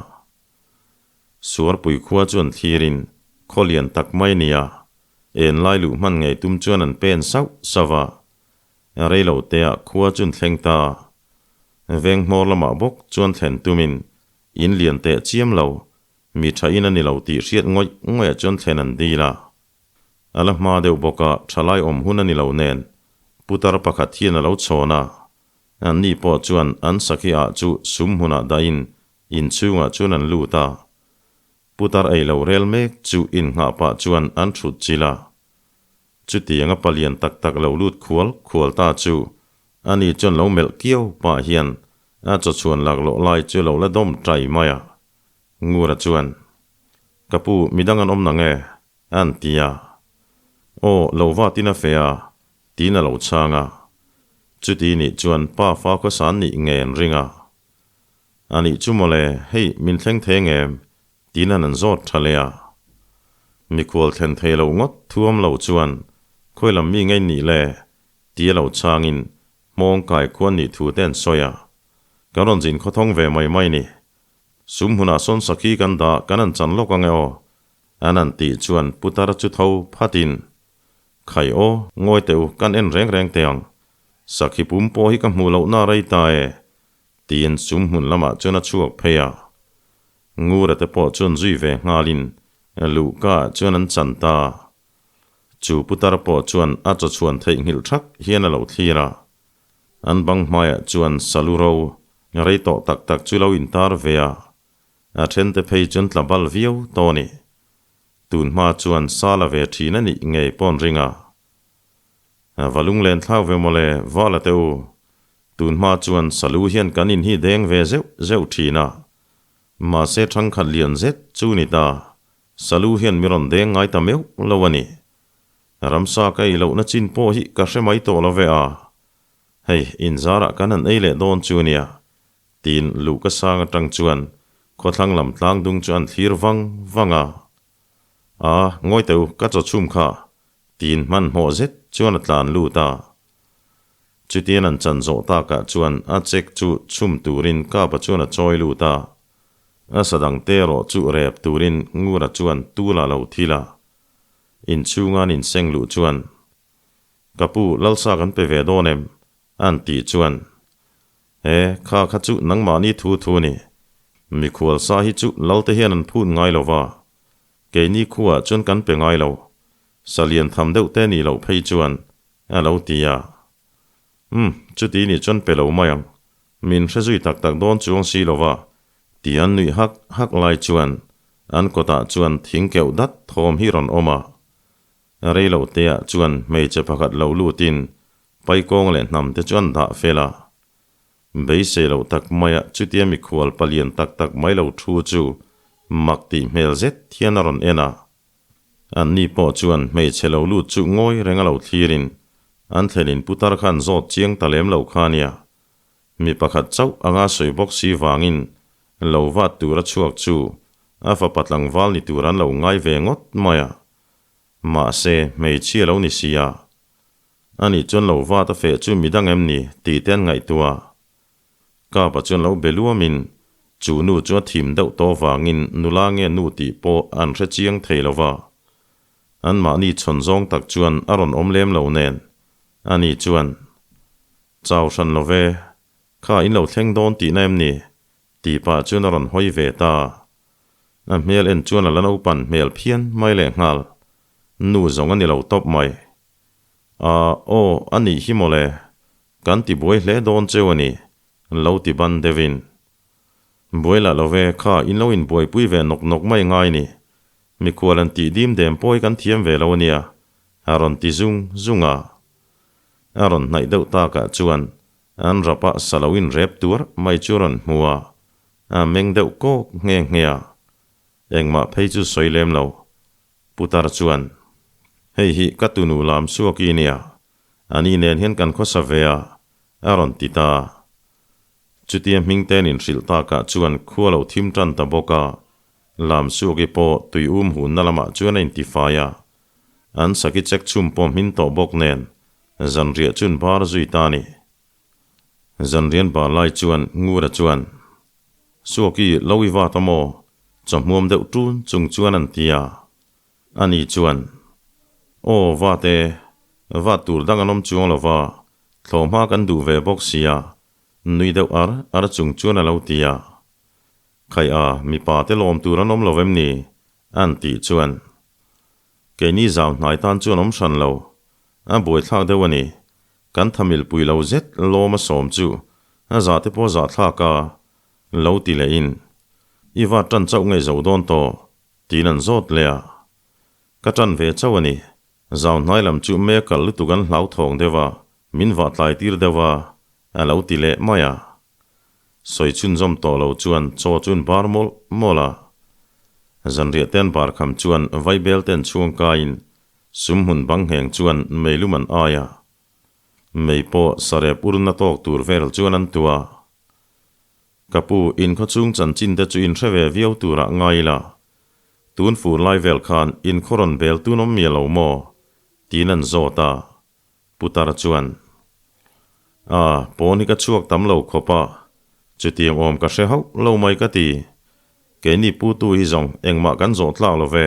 Suarpui khua chuan thlirin khaw lian tak mai a ni a, en lai luh hman ngei tum chuan an pen sauh sauh a. Reilo teah khua chun thleng ta a, veng hmawr lamah bawk chuan thlen tumin In lian teh chiam lo, mi tha in a ni lo tih hriat ngawih ngawih ah chuan thlen an dil a. A la hma deuh bawk a, thalai awm hun a ni lo nen, putar pakhat hian a lo chhawn a. An ni pawh chuan an sakhi ah chu sum hmunah dah in inchhungah chuan an lut a. Putar ei lo rel mek chu innghah pah chuan an thut chilh a. Chutianga palian tak tak lo lut khual khual ta chu ani chuan lo melh kiau pah hian a chawchhuan laklawh lai chu lo la dawm tai mai a. Ngura chuan, Ka pu, midang an awm nang e? an ti a. Aw, lo va tin a fe a. Tiin a lo chhang a. Chuti nih chuan pa fa khawsa nih nge an ring a. A nih chu mawle, hei min thleng thei ngem? Tiin an an zawt tha leh a. Mikhual thlen thei lo ngawt thuam lo chuan khawi lam mi ngei nih le? Ti a lo chhangin hmawng kai khuan nih thu te an sawi a. Kan rawn zin khawthawng ve mai mai ni. Sum hmunah sawn sakhi kan dah kan an chan lawk ange aw. An an tih chuan putar chu tho phatin, Khai aw, ngawi teh u, kan en reng reng teh ang. Sakhi pum pawh hi ka hmuh lohna rei ta e, tiin sum hmun lamah chuan a chhuak phei a. Ngura te pawh chuan zui ve nghalin luhka ah chuan an chan ta. Chu putar pawh chuan a chaw chhuan theihnghilh thak hian a lo thlir a. An bang hmaiah chuan salu ro rei tawh tak tak chu lo intar ve a. A thente phei chuan tla bal viau tawh a ni. Tun hma chuan sa la ve thin a nih ngei pawn ring a. Va lunglen thlak ve mawle va la teh u. Tun hma chuan salu hian kan in hi deng ve zeuh zeuh thin a. Mahse thangkhat lian zet chu ni ta. Salu hian mi rawn deng ngai ta meuh lo a ni. Ramsa ka ei lohna chin pawh hi ka hre mai tawh lo ve a. Hei, inzarah kan han ei leh dawn chu nia. Tiin luhka sang atang chuan khawthlang lam tlang dung chu an thlir vang vang a. A, ngawi teh u, ka chaw chhum kha, tiin hmanhmawh zet chuan a tlan lut a. Chutian an chan zawh takah chuan a check chu chhum turin Kapa chuan a chawi lut a. A sa dang te erawh chu rep turin Ngura chuan tul a lo thil a. Inchhunga an inseng luh chuan, Ka pu, Lalsa kan pe ve dawn em? An tih chuan, He, kha kha chu nangmahni thu thu a ni. Mikhual sa hi chu Lalte hian an phut ngai lo va, keini khuaah chuan kan pe ngai lo. Sa lian tham deuh te nih loh phei chuan, a lo ti a. Umm, chuti nih chuan pe lo mai ang. Min hre zui tak tak dawn chuang si lo va, ti an nuih hak hak lai chuan an kawtah chuan thing keuh dat thawm hi rawn awm a. Rei lo teah chuan hmeichhe pakhat lo lutin Paikawng leh hnam te chu an dah fel a. Beisei loh tak maia chutia mikhual palian tak tak mai lo thu chu mak tih hmel zet hian a rawn en a. Anni pawh chuan hmeichhe lo lut chu ngawi reng a lo thlirin an thlenin putar kha an zawt chiang ta lem lo kha nia. Mi pakhat chauh anga sawi bawk si vangin lo vat tur a chhuak chu a fapa tlangval ni tur an lo ngai ve ngawt mai a. Mahse, hmeichhia lo ni si a. Ani chuan lo vat a feh chu midang em ni tih te an ngaihtuah. Kapa chuan lo be luamin chu nu chu a thim deuh tawh vangin nula nge nu tih pawh an hre chiang thei lo va. Anmahni chhawn zawng tak chuan a rawn awm lem lo nen. Ani chuan, Chau hran lo ve, kha in lo thleng dawn tihna em ni? tih pah chuan a rawn hawi ve ta. A hmel en chuan a la naupan hmel phian mai lehnghal. Nu zawng a ni lo tawp mai. Ahh aw a nih hi mawle, kan ti buai hle dawn cheu a ni, lo ti ban deuhin. Buai lah lo ve, kha in lo inbuaipui ve nawk nawk mai ngai ni, mikhual an tih dim dem pawh hi kan thiam ve lo a nia, a rawn ti zung zung a. A rawn hnaih deuh takah chuan an rap ah sa lo inrep tuar mai chu a rawn hmu a, a meng deuh kawk nghe nghe a, engmah phei chu sawi lem lo. Putar chuan, Hei hi ka tunu lam suak i nia, ani nen hian kan khawsa ve a, a rawn ti ta. Chutia hming ten inhrilh takah chuan khua lo thim tan ta bawk a, lam suaki pawh tui um hunna lamah chuan a intifai a. An saki chek chhum pawh hmin tawh bawk nen, zanriah chuan bar zui ta a ni. Zanrian bar lai chuan Ngura chuan, Suaki lo i vat a maw? Chawhmuam deuh ṭun chung chuan an ti a. Ani chuan, Aw vat e, vat tur dang an awm chuang lo va, thlawhhma kan duh ve bawk sia, nui deuh ar ar chung chuan a lo ti a. Khaih a, mipa te lawm tur an awm lo vem ni? An tih chuan, Keini zau hnai tan chuan awm hran lo, a buaithlak deuh a ni. Kan thamil pui lo zet lawm a sawm chu a zah te pawh zah thlak a lo ti leh in, I va tan chauh ngei zo dawn tawh tiin an zawt leh a. Ka tan ve chauh a ni, zau hnai lam chu me kal lutuk an hlauthawng deuh a, min vah tlai tir deuh a, a lo ti leh mai a. Sawi chhunzawm tawh lo chuan chaw chu an bar mawlh mawlh a. Zanriah te an bar kham chuan vaibel te an chhuang kaiin sum hmun bang ngheng chuan meilum an ai a. Mei pawh sarep urna tawk tur vel chuan an tu a. Ka pu, in khawchhung chanchin te chu in hre ve viau turah ngai ila. Tun fur lai vel khan in khaw rawn bel tun awm miah lo maw? tiin an zawt a. Putar chuan, A, pawn hi ka chhuak tam lo khawp a, chutiang awm ka hre hauh lo mai ka ti. Keini putu hi zawng engmah kan zawh tlak lo ve,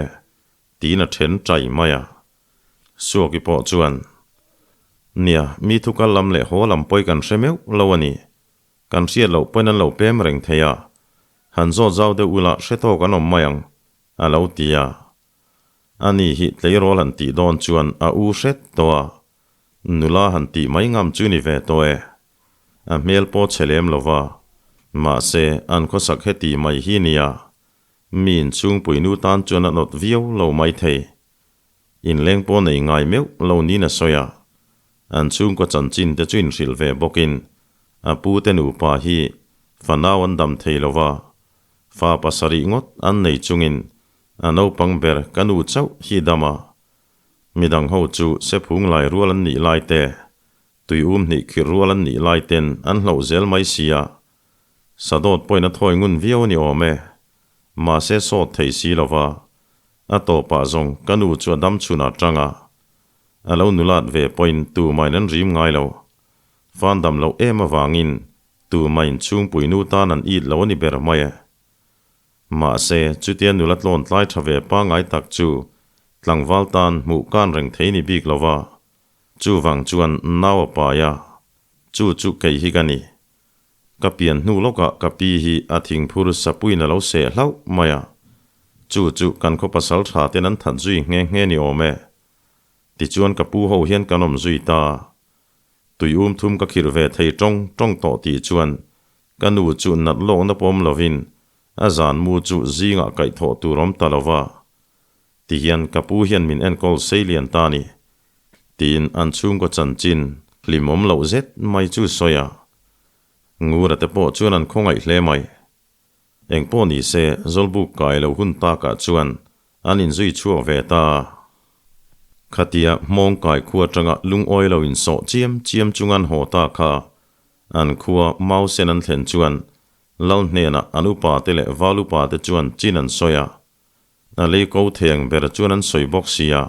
tiin a then chai mai a. Suaki pawh chuan, Nia, mi thu kal lam leh haw lam pawi kan hre meuh lo a ni. Kan hriat loh pawn an lo pem reng thei a, han zawt zau deuh ula hre tawk an awm mai ang, a lo ti a. Ani hi tleirawl han tih dawn chuan a u hret tawh a, nula han tih mai ngam chu ni ve tawh e. A hmel pawh chhe lem lo va, mahse an khawsak heti mai hi nia, mi inchhungpui nu tan chuan a nawt viau lo maithei. Inleng pawh nei ngai meuh lo niin a sawi a, an chhungkaw chanchin te chu inhrilh ve bawkin a pu te nupa hi fanau an dam thei lo va, fa pasarih ngawt an nei chungin a naupang ber ka nu chauh hi dam a, midang ho chu sephung lai rual an nih lai te, tuium hnih khirh rual an nih lai ten an hloh zel mai si a, sadawt pawhin a thawi ngun viau a ni awm e, mahse sawt thei si lo va, A tawpah zawng ka nu chu a dam chhunah tang a, a lo nulat ve pawhin tumain an rim ngai lo. Fan dam loh em avangin tumain chhungpui nu tan an it lo a ni ber mai e. Mahse, chutia nula tlawn tlai tha ve pangngai tak chu tlangval tan hmuh kan reng thei ni bik lo va, chuvang chuan nau a pai a, chu chu kei hi ka ni. Ka pian hnu lawkah ka pi hi a thingphur sapuiin a lo seh hlauh mai a, chu chu kan khaw pasal tha ten an that zui nghe nghe ni awm e. Tichuan ka pu ho hian kan awm zui ta. Tui um thum ka khirh ve thei tawng tawng tawh tih chuan ka nu chu nat lawkna pawm lovin a zan mu chu zingah kaihthawh tur awm ta lo va. Tihian ka pu hian min enkawl sei lian ta ni. Tiin an chhungkaw chanchin hlimawm loh zet mai chu sawi a. Ngura te pawh chuan an khawngaih hle mai. Eng pawh ni se Zawlbuk kai lo hun takah chuan an inzui chhuak ve ta. Khatia hmawng kai khua atanga lungawi lo insawh chiam chiam chung an haw ta kha an khua Mausen an thlen chuan Lal hnenah an upa te leh val upa te chuan chin an sawi a. A lei ko theng ber chuan an sawi bawk sia.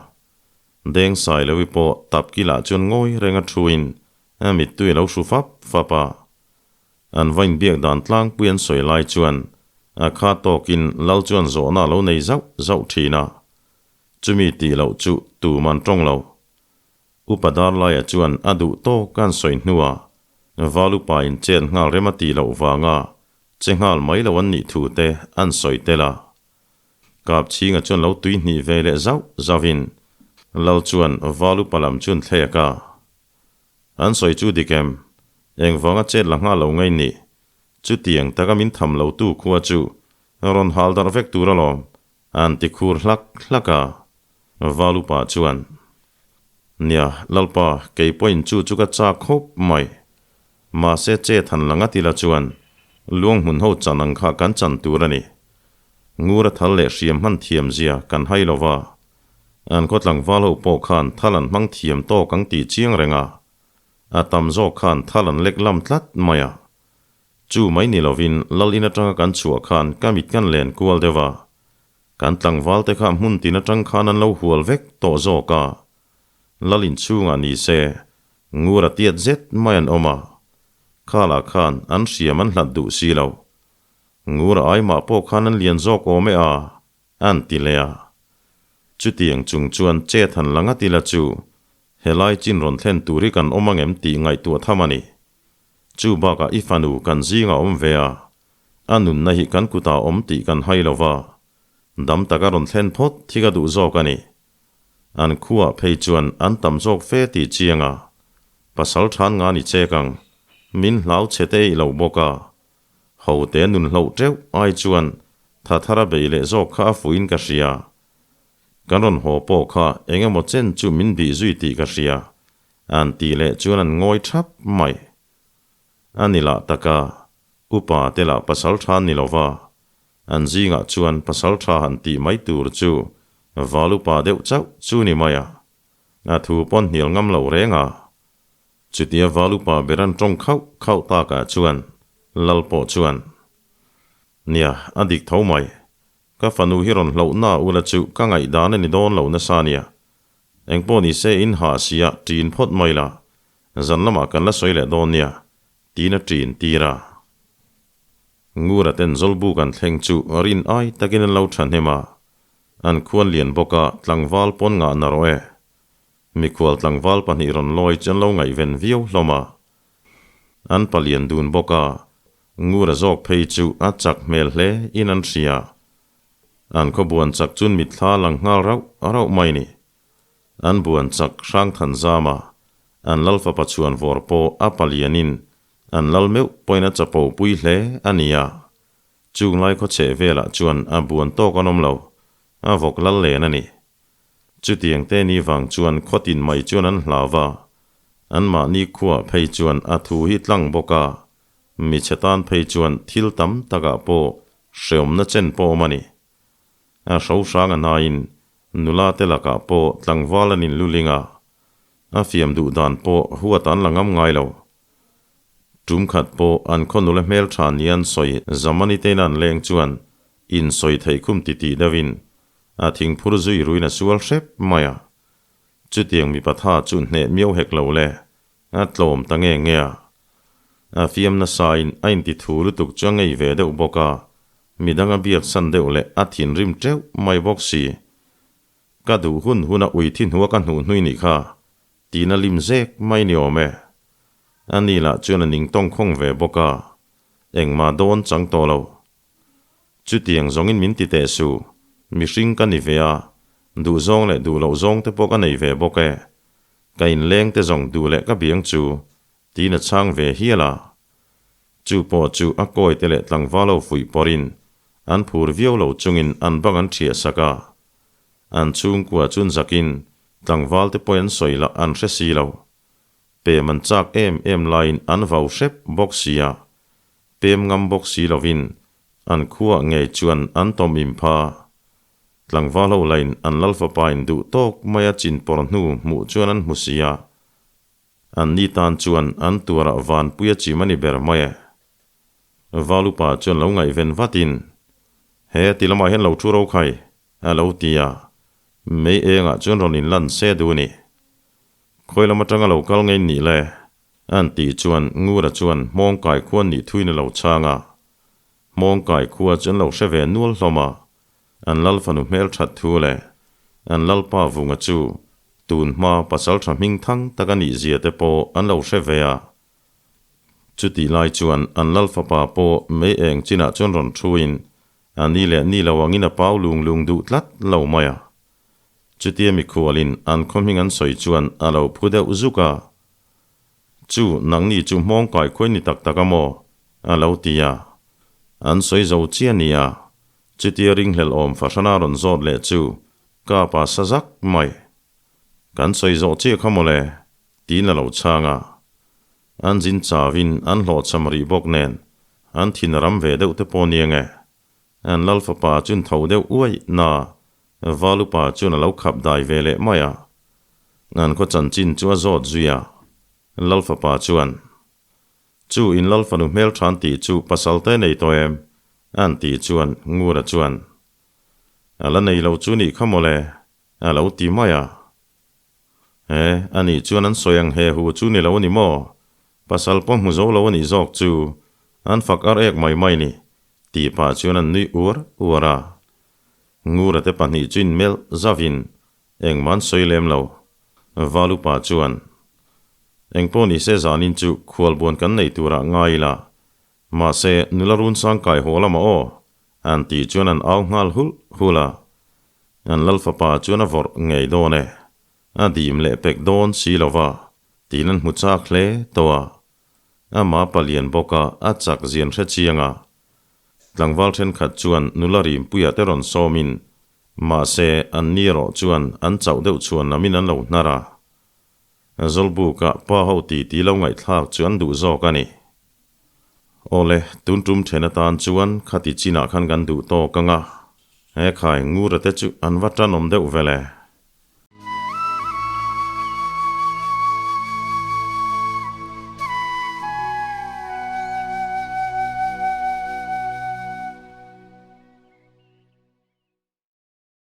Deng Sailovi pawh tap kilah chuan ngawi reng a thuin a mittui a lo hru fap fap a. An va inbiak dan tlangpui an sawi lai chuan a kha tawkin Lal chuan zawhna a lo nei zauh zauh thin a. Chumi tih loh chu tum an tawng lo. Upa Darlaia chuan a duh tawk an sawi hnuah Valupa in chet nghal rem a tih loh vanga che nghal mai lo an nih thu te an sawi tel a. Kap chhinga chuan lo tui hnih ve leh zauh zauhin Lal chuan Val upa lam chuan thlek a. An sawi chu dik em? Engvanga chet la nghal lo ngei nih? Chutiang taka min tham lo tu khua chu rawn hal darh vek tur alawm, an ti khur hlak hlak a. Val upa chuan, Nia, Lalpa, kei pawhin chu chu ka chak khawp mai. Mahse chet han la ngat ila chuan luang hmun ho chan ang kha kan chan tur a ni. Ngur a thal leh hriam hman thiam zia kan hai lo va, an khaw tlangval ho pawh khan thal an hmang thiam tawk ang tih chiang reng a, a tam zawk khan thal an lek lam tlat mai a. Chu mai ni lovin lal in atanga kan chhuah khan ka mit kan len kual deuh a, kan tlangval te kha hmun tin atang khan an lo hual vek tawh zawk a, lal in chhungah ni se Ngur a tiat zet mai an awm a, khalah khan an hriam an hlat duh si lo. Ngur a aimah pawh khan an lian zawk awm e a, an ti leh a. Chutiang chung chuan chet han la ngat ila chu helai chin rawn thlen tur hi kan awm angem tih ngaihtuah tham a ni. Chu bakah i fanu kan zingah awm ve a, a nunna hi kan kutah awm tih kan hai lo va, dam taka rawn thlen phawt hi ka duh zawk a ni. An khuaah phei chuan an tam zawk fe tih chiang a, pasal than nga ni chek ang, min hlau chhe te eih lo bawk a. Ho te nun hloh teuh ai chuan tha thar a bei leh zawk kha a fuhin ka hria. Kan rawn haw pawh kha eng emaw chen chu min bih zui tih ka hria, an tih leh chuan an ngawi thap mai. A ni lah taka, upa te lah pasal than ni lova, An zingah chuan pasal tha han tih mai tur chu val upa deuh chauh chu ni mai a, a thu pawn hnial ngam lo reng a. Chutia Valupa ber an tawng khauh khauh takah chuan Lal pawh chuan, Nia, a dik tho mai. Ka fanu hi rawn hloh na ula chu ka ngaihdan a ni dawn lo nasa nia. Engpawh ni se in ha sia ṭin phawt mai la, zan lamah kan la sawi leh dawn nia, tiin a ṭin tir a. Ngura ten Zawlbuk an thleng chu rin ai takin an lo ṭhahnem a, an khuan lian bawk a tlangval pawn ngah na rawh e. Mikhual tlangval pahnih rawn lawi chu an lo ngaihven viau hlawm a. An palian dun bawk a, Ngura zawk phei chu a chak hmel hle in an hria. An khaw buan chak chun mitthla lang nghal rauh rauh mai ni. An buan chak hrang than zam a, an lal fapa chhuan vawr pawh a palian in an lal meuh pawhin a chapo pui hle a ni a. Chung lai khaw chheh velah chuan a buan tawk an awm lo, a vawk lal len a ni. Chutiang te ni vang chuan khawtin mai chuan an hlau a, anmahni khuaah phei chuan a thu hi tlang bawk a, michhe tan phei chuan thil tam takah pawh hreawmna chen pawh awm a ni. A hro hrang a hnaiin nula te lakah pawh tlangval an inluling a, a fiam duh dan pawh huat an la ngam ngai lo. Tum khat pawh an khaw nula hmeltha ni an sawi Zamani tein an leng chuan insawi theih khum titih deuhin A thingphur zui ruin a sual hrep mai a. Chutiang mipa tha chu hneh miau hek lo le, a tlawm ta nge nge a. A fiam nasain a inti thu lutuk chu a ngei ve deuh bawk a, midang a biak san deuh leh a thinrim teuh mai bawk si. Ka duh hun hun a ui thi hnua ka hnuh hnui nih kha, tiin a lim zek mai ni awm e. Ani lah chuan a ning tawngkhawng ve bawk a, engmah dawn chang tawh lo. Chutiang zawngin min ti teh su, mihring ka ni ve a, duh zawng leh duh loh zawng te pawh ka nei ve bawk e. Ka inleng te zawng duh leh ka biang chu, tiin a chhang ve hial a. Chu pawh chu a kawi te leh tlangval ho fuih pawrhin an phur viau lo chungin an bang an ṭhiah sak a. An chhungkua chun zakin tlangval te pawhin an sawi lah an hre si lo. Pem an chak em em laiin an vau hrep bawk si a. Pem ngam bawk si lovin an khuaah ngei chuan an tawm im pha. Tlangval ho lain an lalfapa in duh tawk maia chin pawr hnu hmuh chuan an hmu si a. An ni tan chuan an tuarah vanpui a chim a ni ber mai e. Valupa chuan lo ngaihven vatin, He ti lamah hian lo thu ro khai, a lo ti a. Mei engah chuan rawn inlan se duh ni. Khawi lam atanga lo kal ngei nih le? An tih chuan Ngura chuan Hmawngkai khua nih thuin a lo chhang a. Hmawngkai khua chu an lo hre ve nual hlawm a, an lal fanu hmel that thu leh an lalpa vunga chu tun hma pasal tha hming thang tak a nih zia te pawh an lo hre ve a. Chutih lai chuan an lal fapa pawh mei eng chinah chuan rawn thuin a ni leh ni lo angin a pau lung lung duh tlat lo mai a. Chutia mikhualin an khaw hming an sawi chuan a lo phu deuh zuk a. Chu, nangni chu hmawngkai khuai ni tak tak a maw? a lo ti a. An sawi zo chiah nia, chutia ringhlel awm fahrana rawn zawt leh chu ka pa sa zak mai. Kan sawi zawh chiah kha mawle, tiin a lo chhang a. An zin chauin an hlawhchham rih bawk nen an thin a ram ve deuh te pawh nia nge. An lal fapa chun tho deuh uaih na Valupa chuan a lo khap dai ve leh mai a. An khaw chanchin chu a zawt zui a. Lal fapa chuan, Chu in lal fanu hmelthan tih chu pasal te nei tawh em? An tih chuan Ngura chuan, A la nei lo chu nih kha mawle, a lo ti mai a. He, anih chuan an sawi ang he hu chu ni lo a ni maw? Pasal pawh hmu zo lo a nih zawk chu an fak ar ek mai mai ni, tih pah chuan an nui uar uar a. Ngura te pahnih chu inmelh zavin engmah an sawi lem lo. Valupa chuan, Engpawh ni se zanin chu khualbuan kan nei turah ngai ila, mahse nula run sang kai haw lamah aw, an tih chuan an au nghal hulh hulh a. An lal fapa chuan a vawrh ngei dawn e, a dim leh pek dawn si lo va, tiin an hmu chak hle tawh a. Amah palian bawk a, a chak zian hre chiang a. Tlangval thenkhat chuan nula rimpuia te rawn sawmin, mahse an ni erawh chuan an chauh deuh chhuan lamin an lo hnar a. Zawlbuka pa ho titi lo ngaihthlak chu an duh zawk a ni. Awle, tun tum then atan chuan khati chinah khan kan duh tawk ang a, he khai Ngura te chu an va tanawm deuh vel e.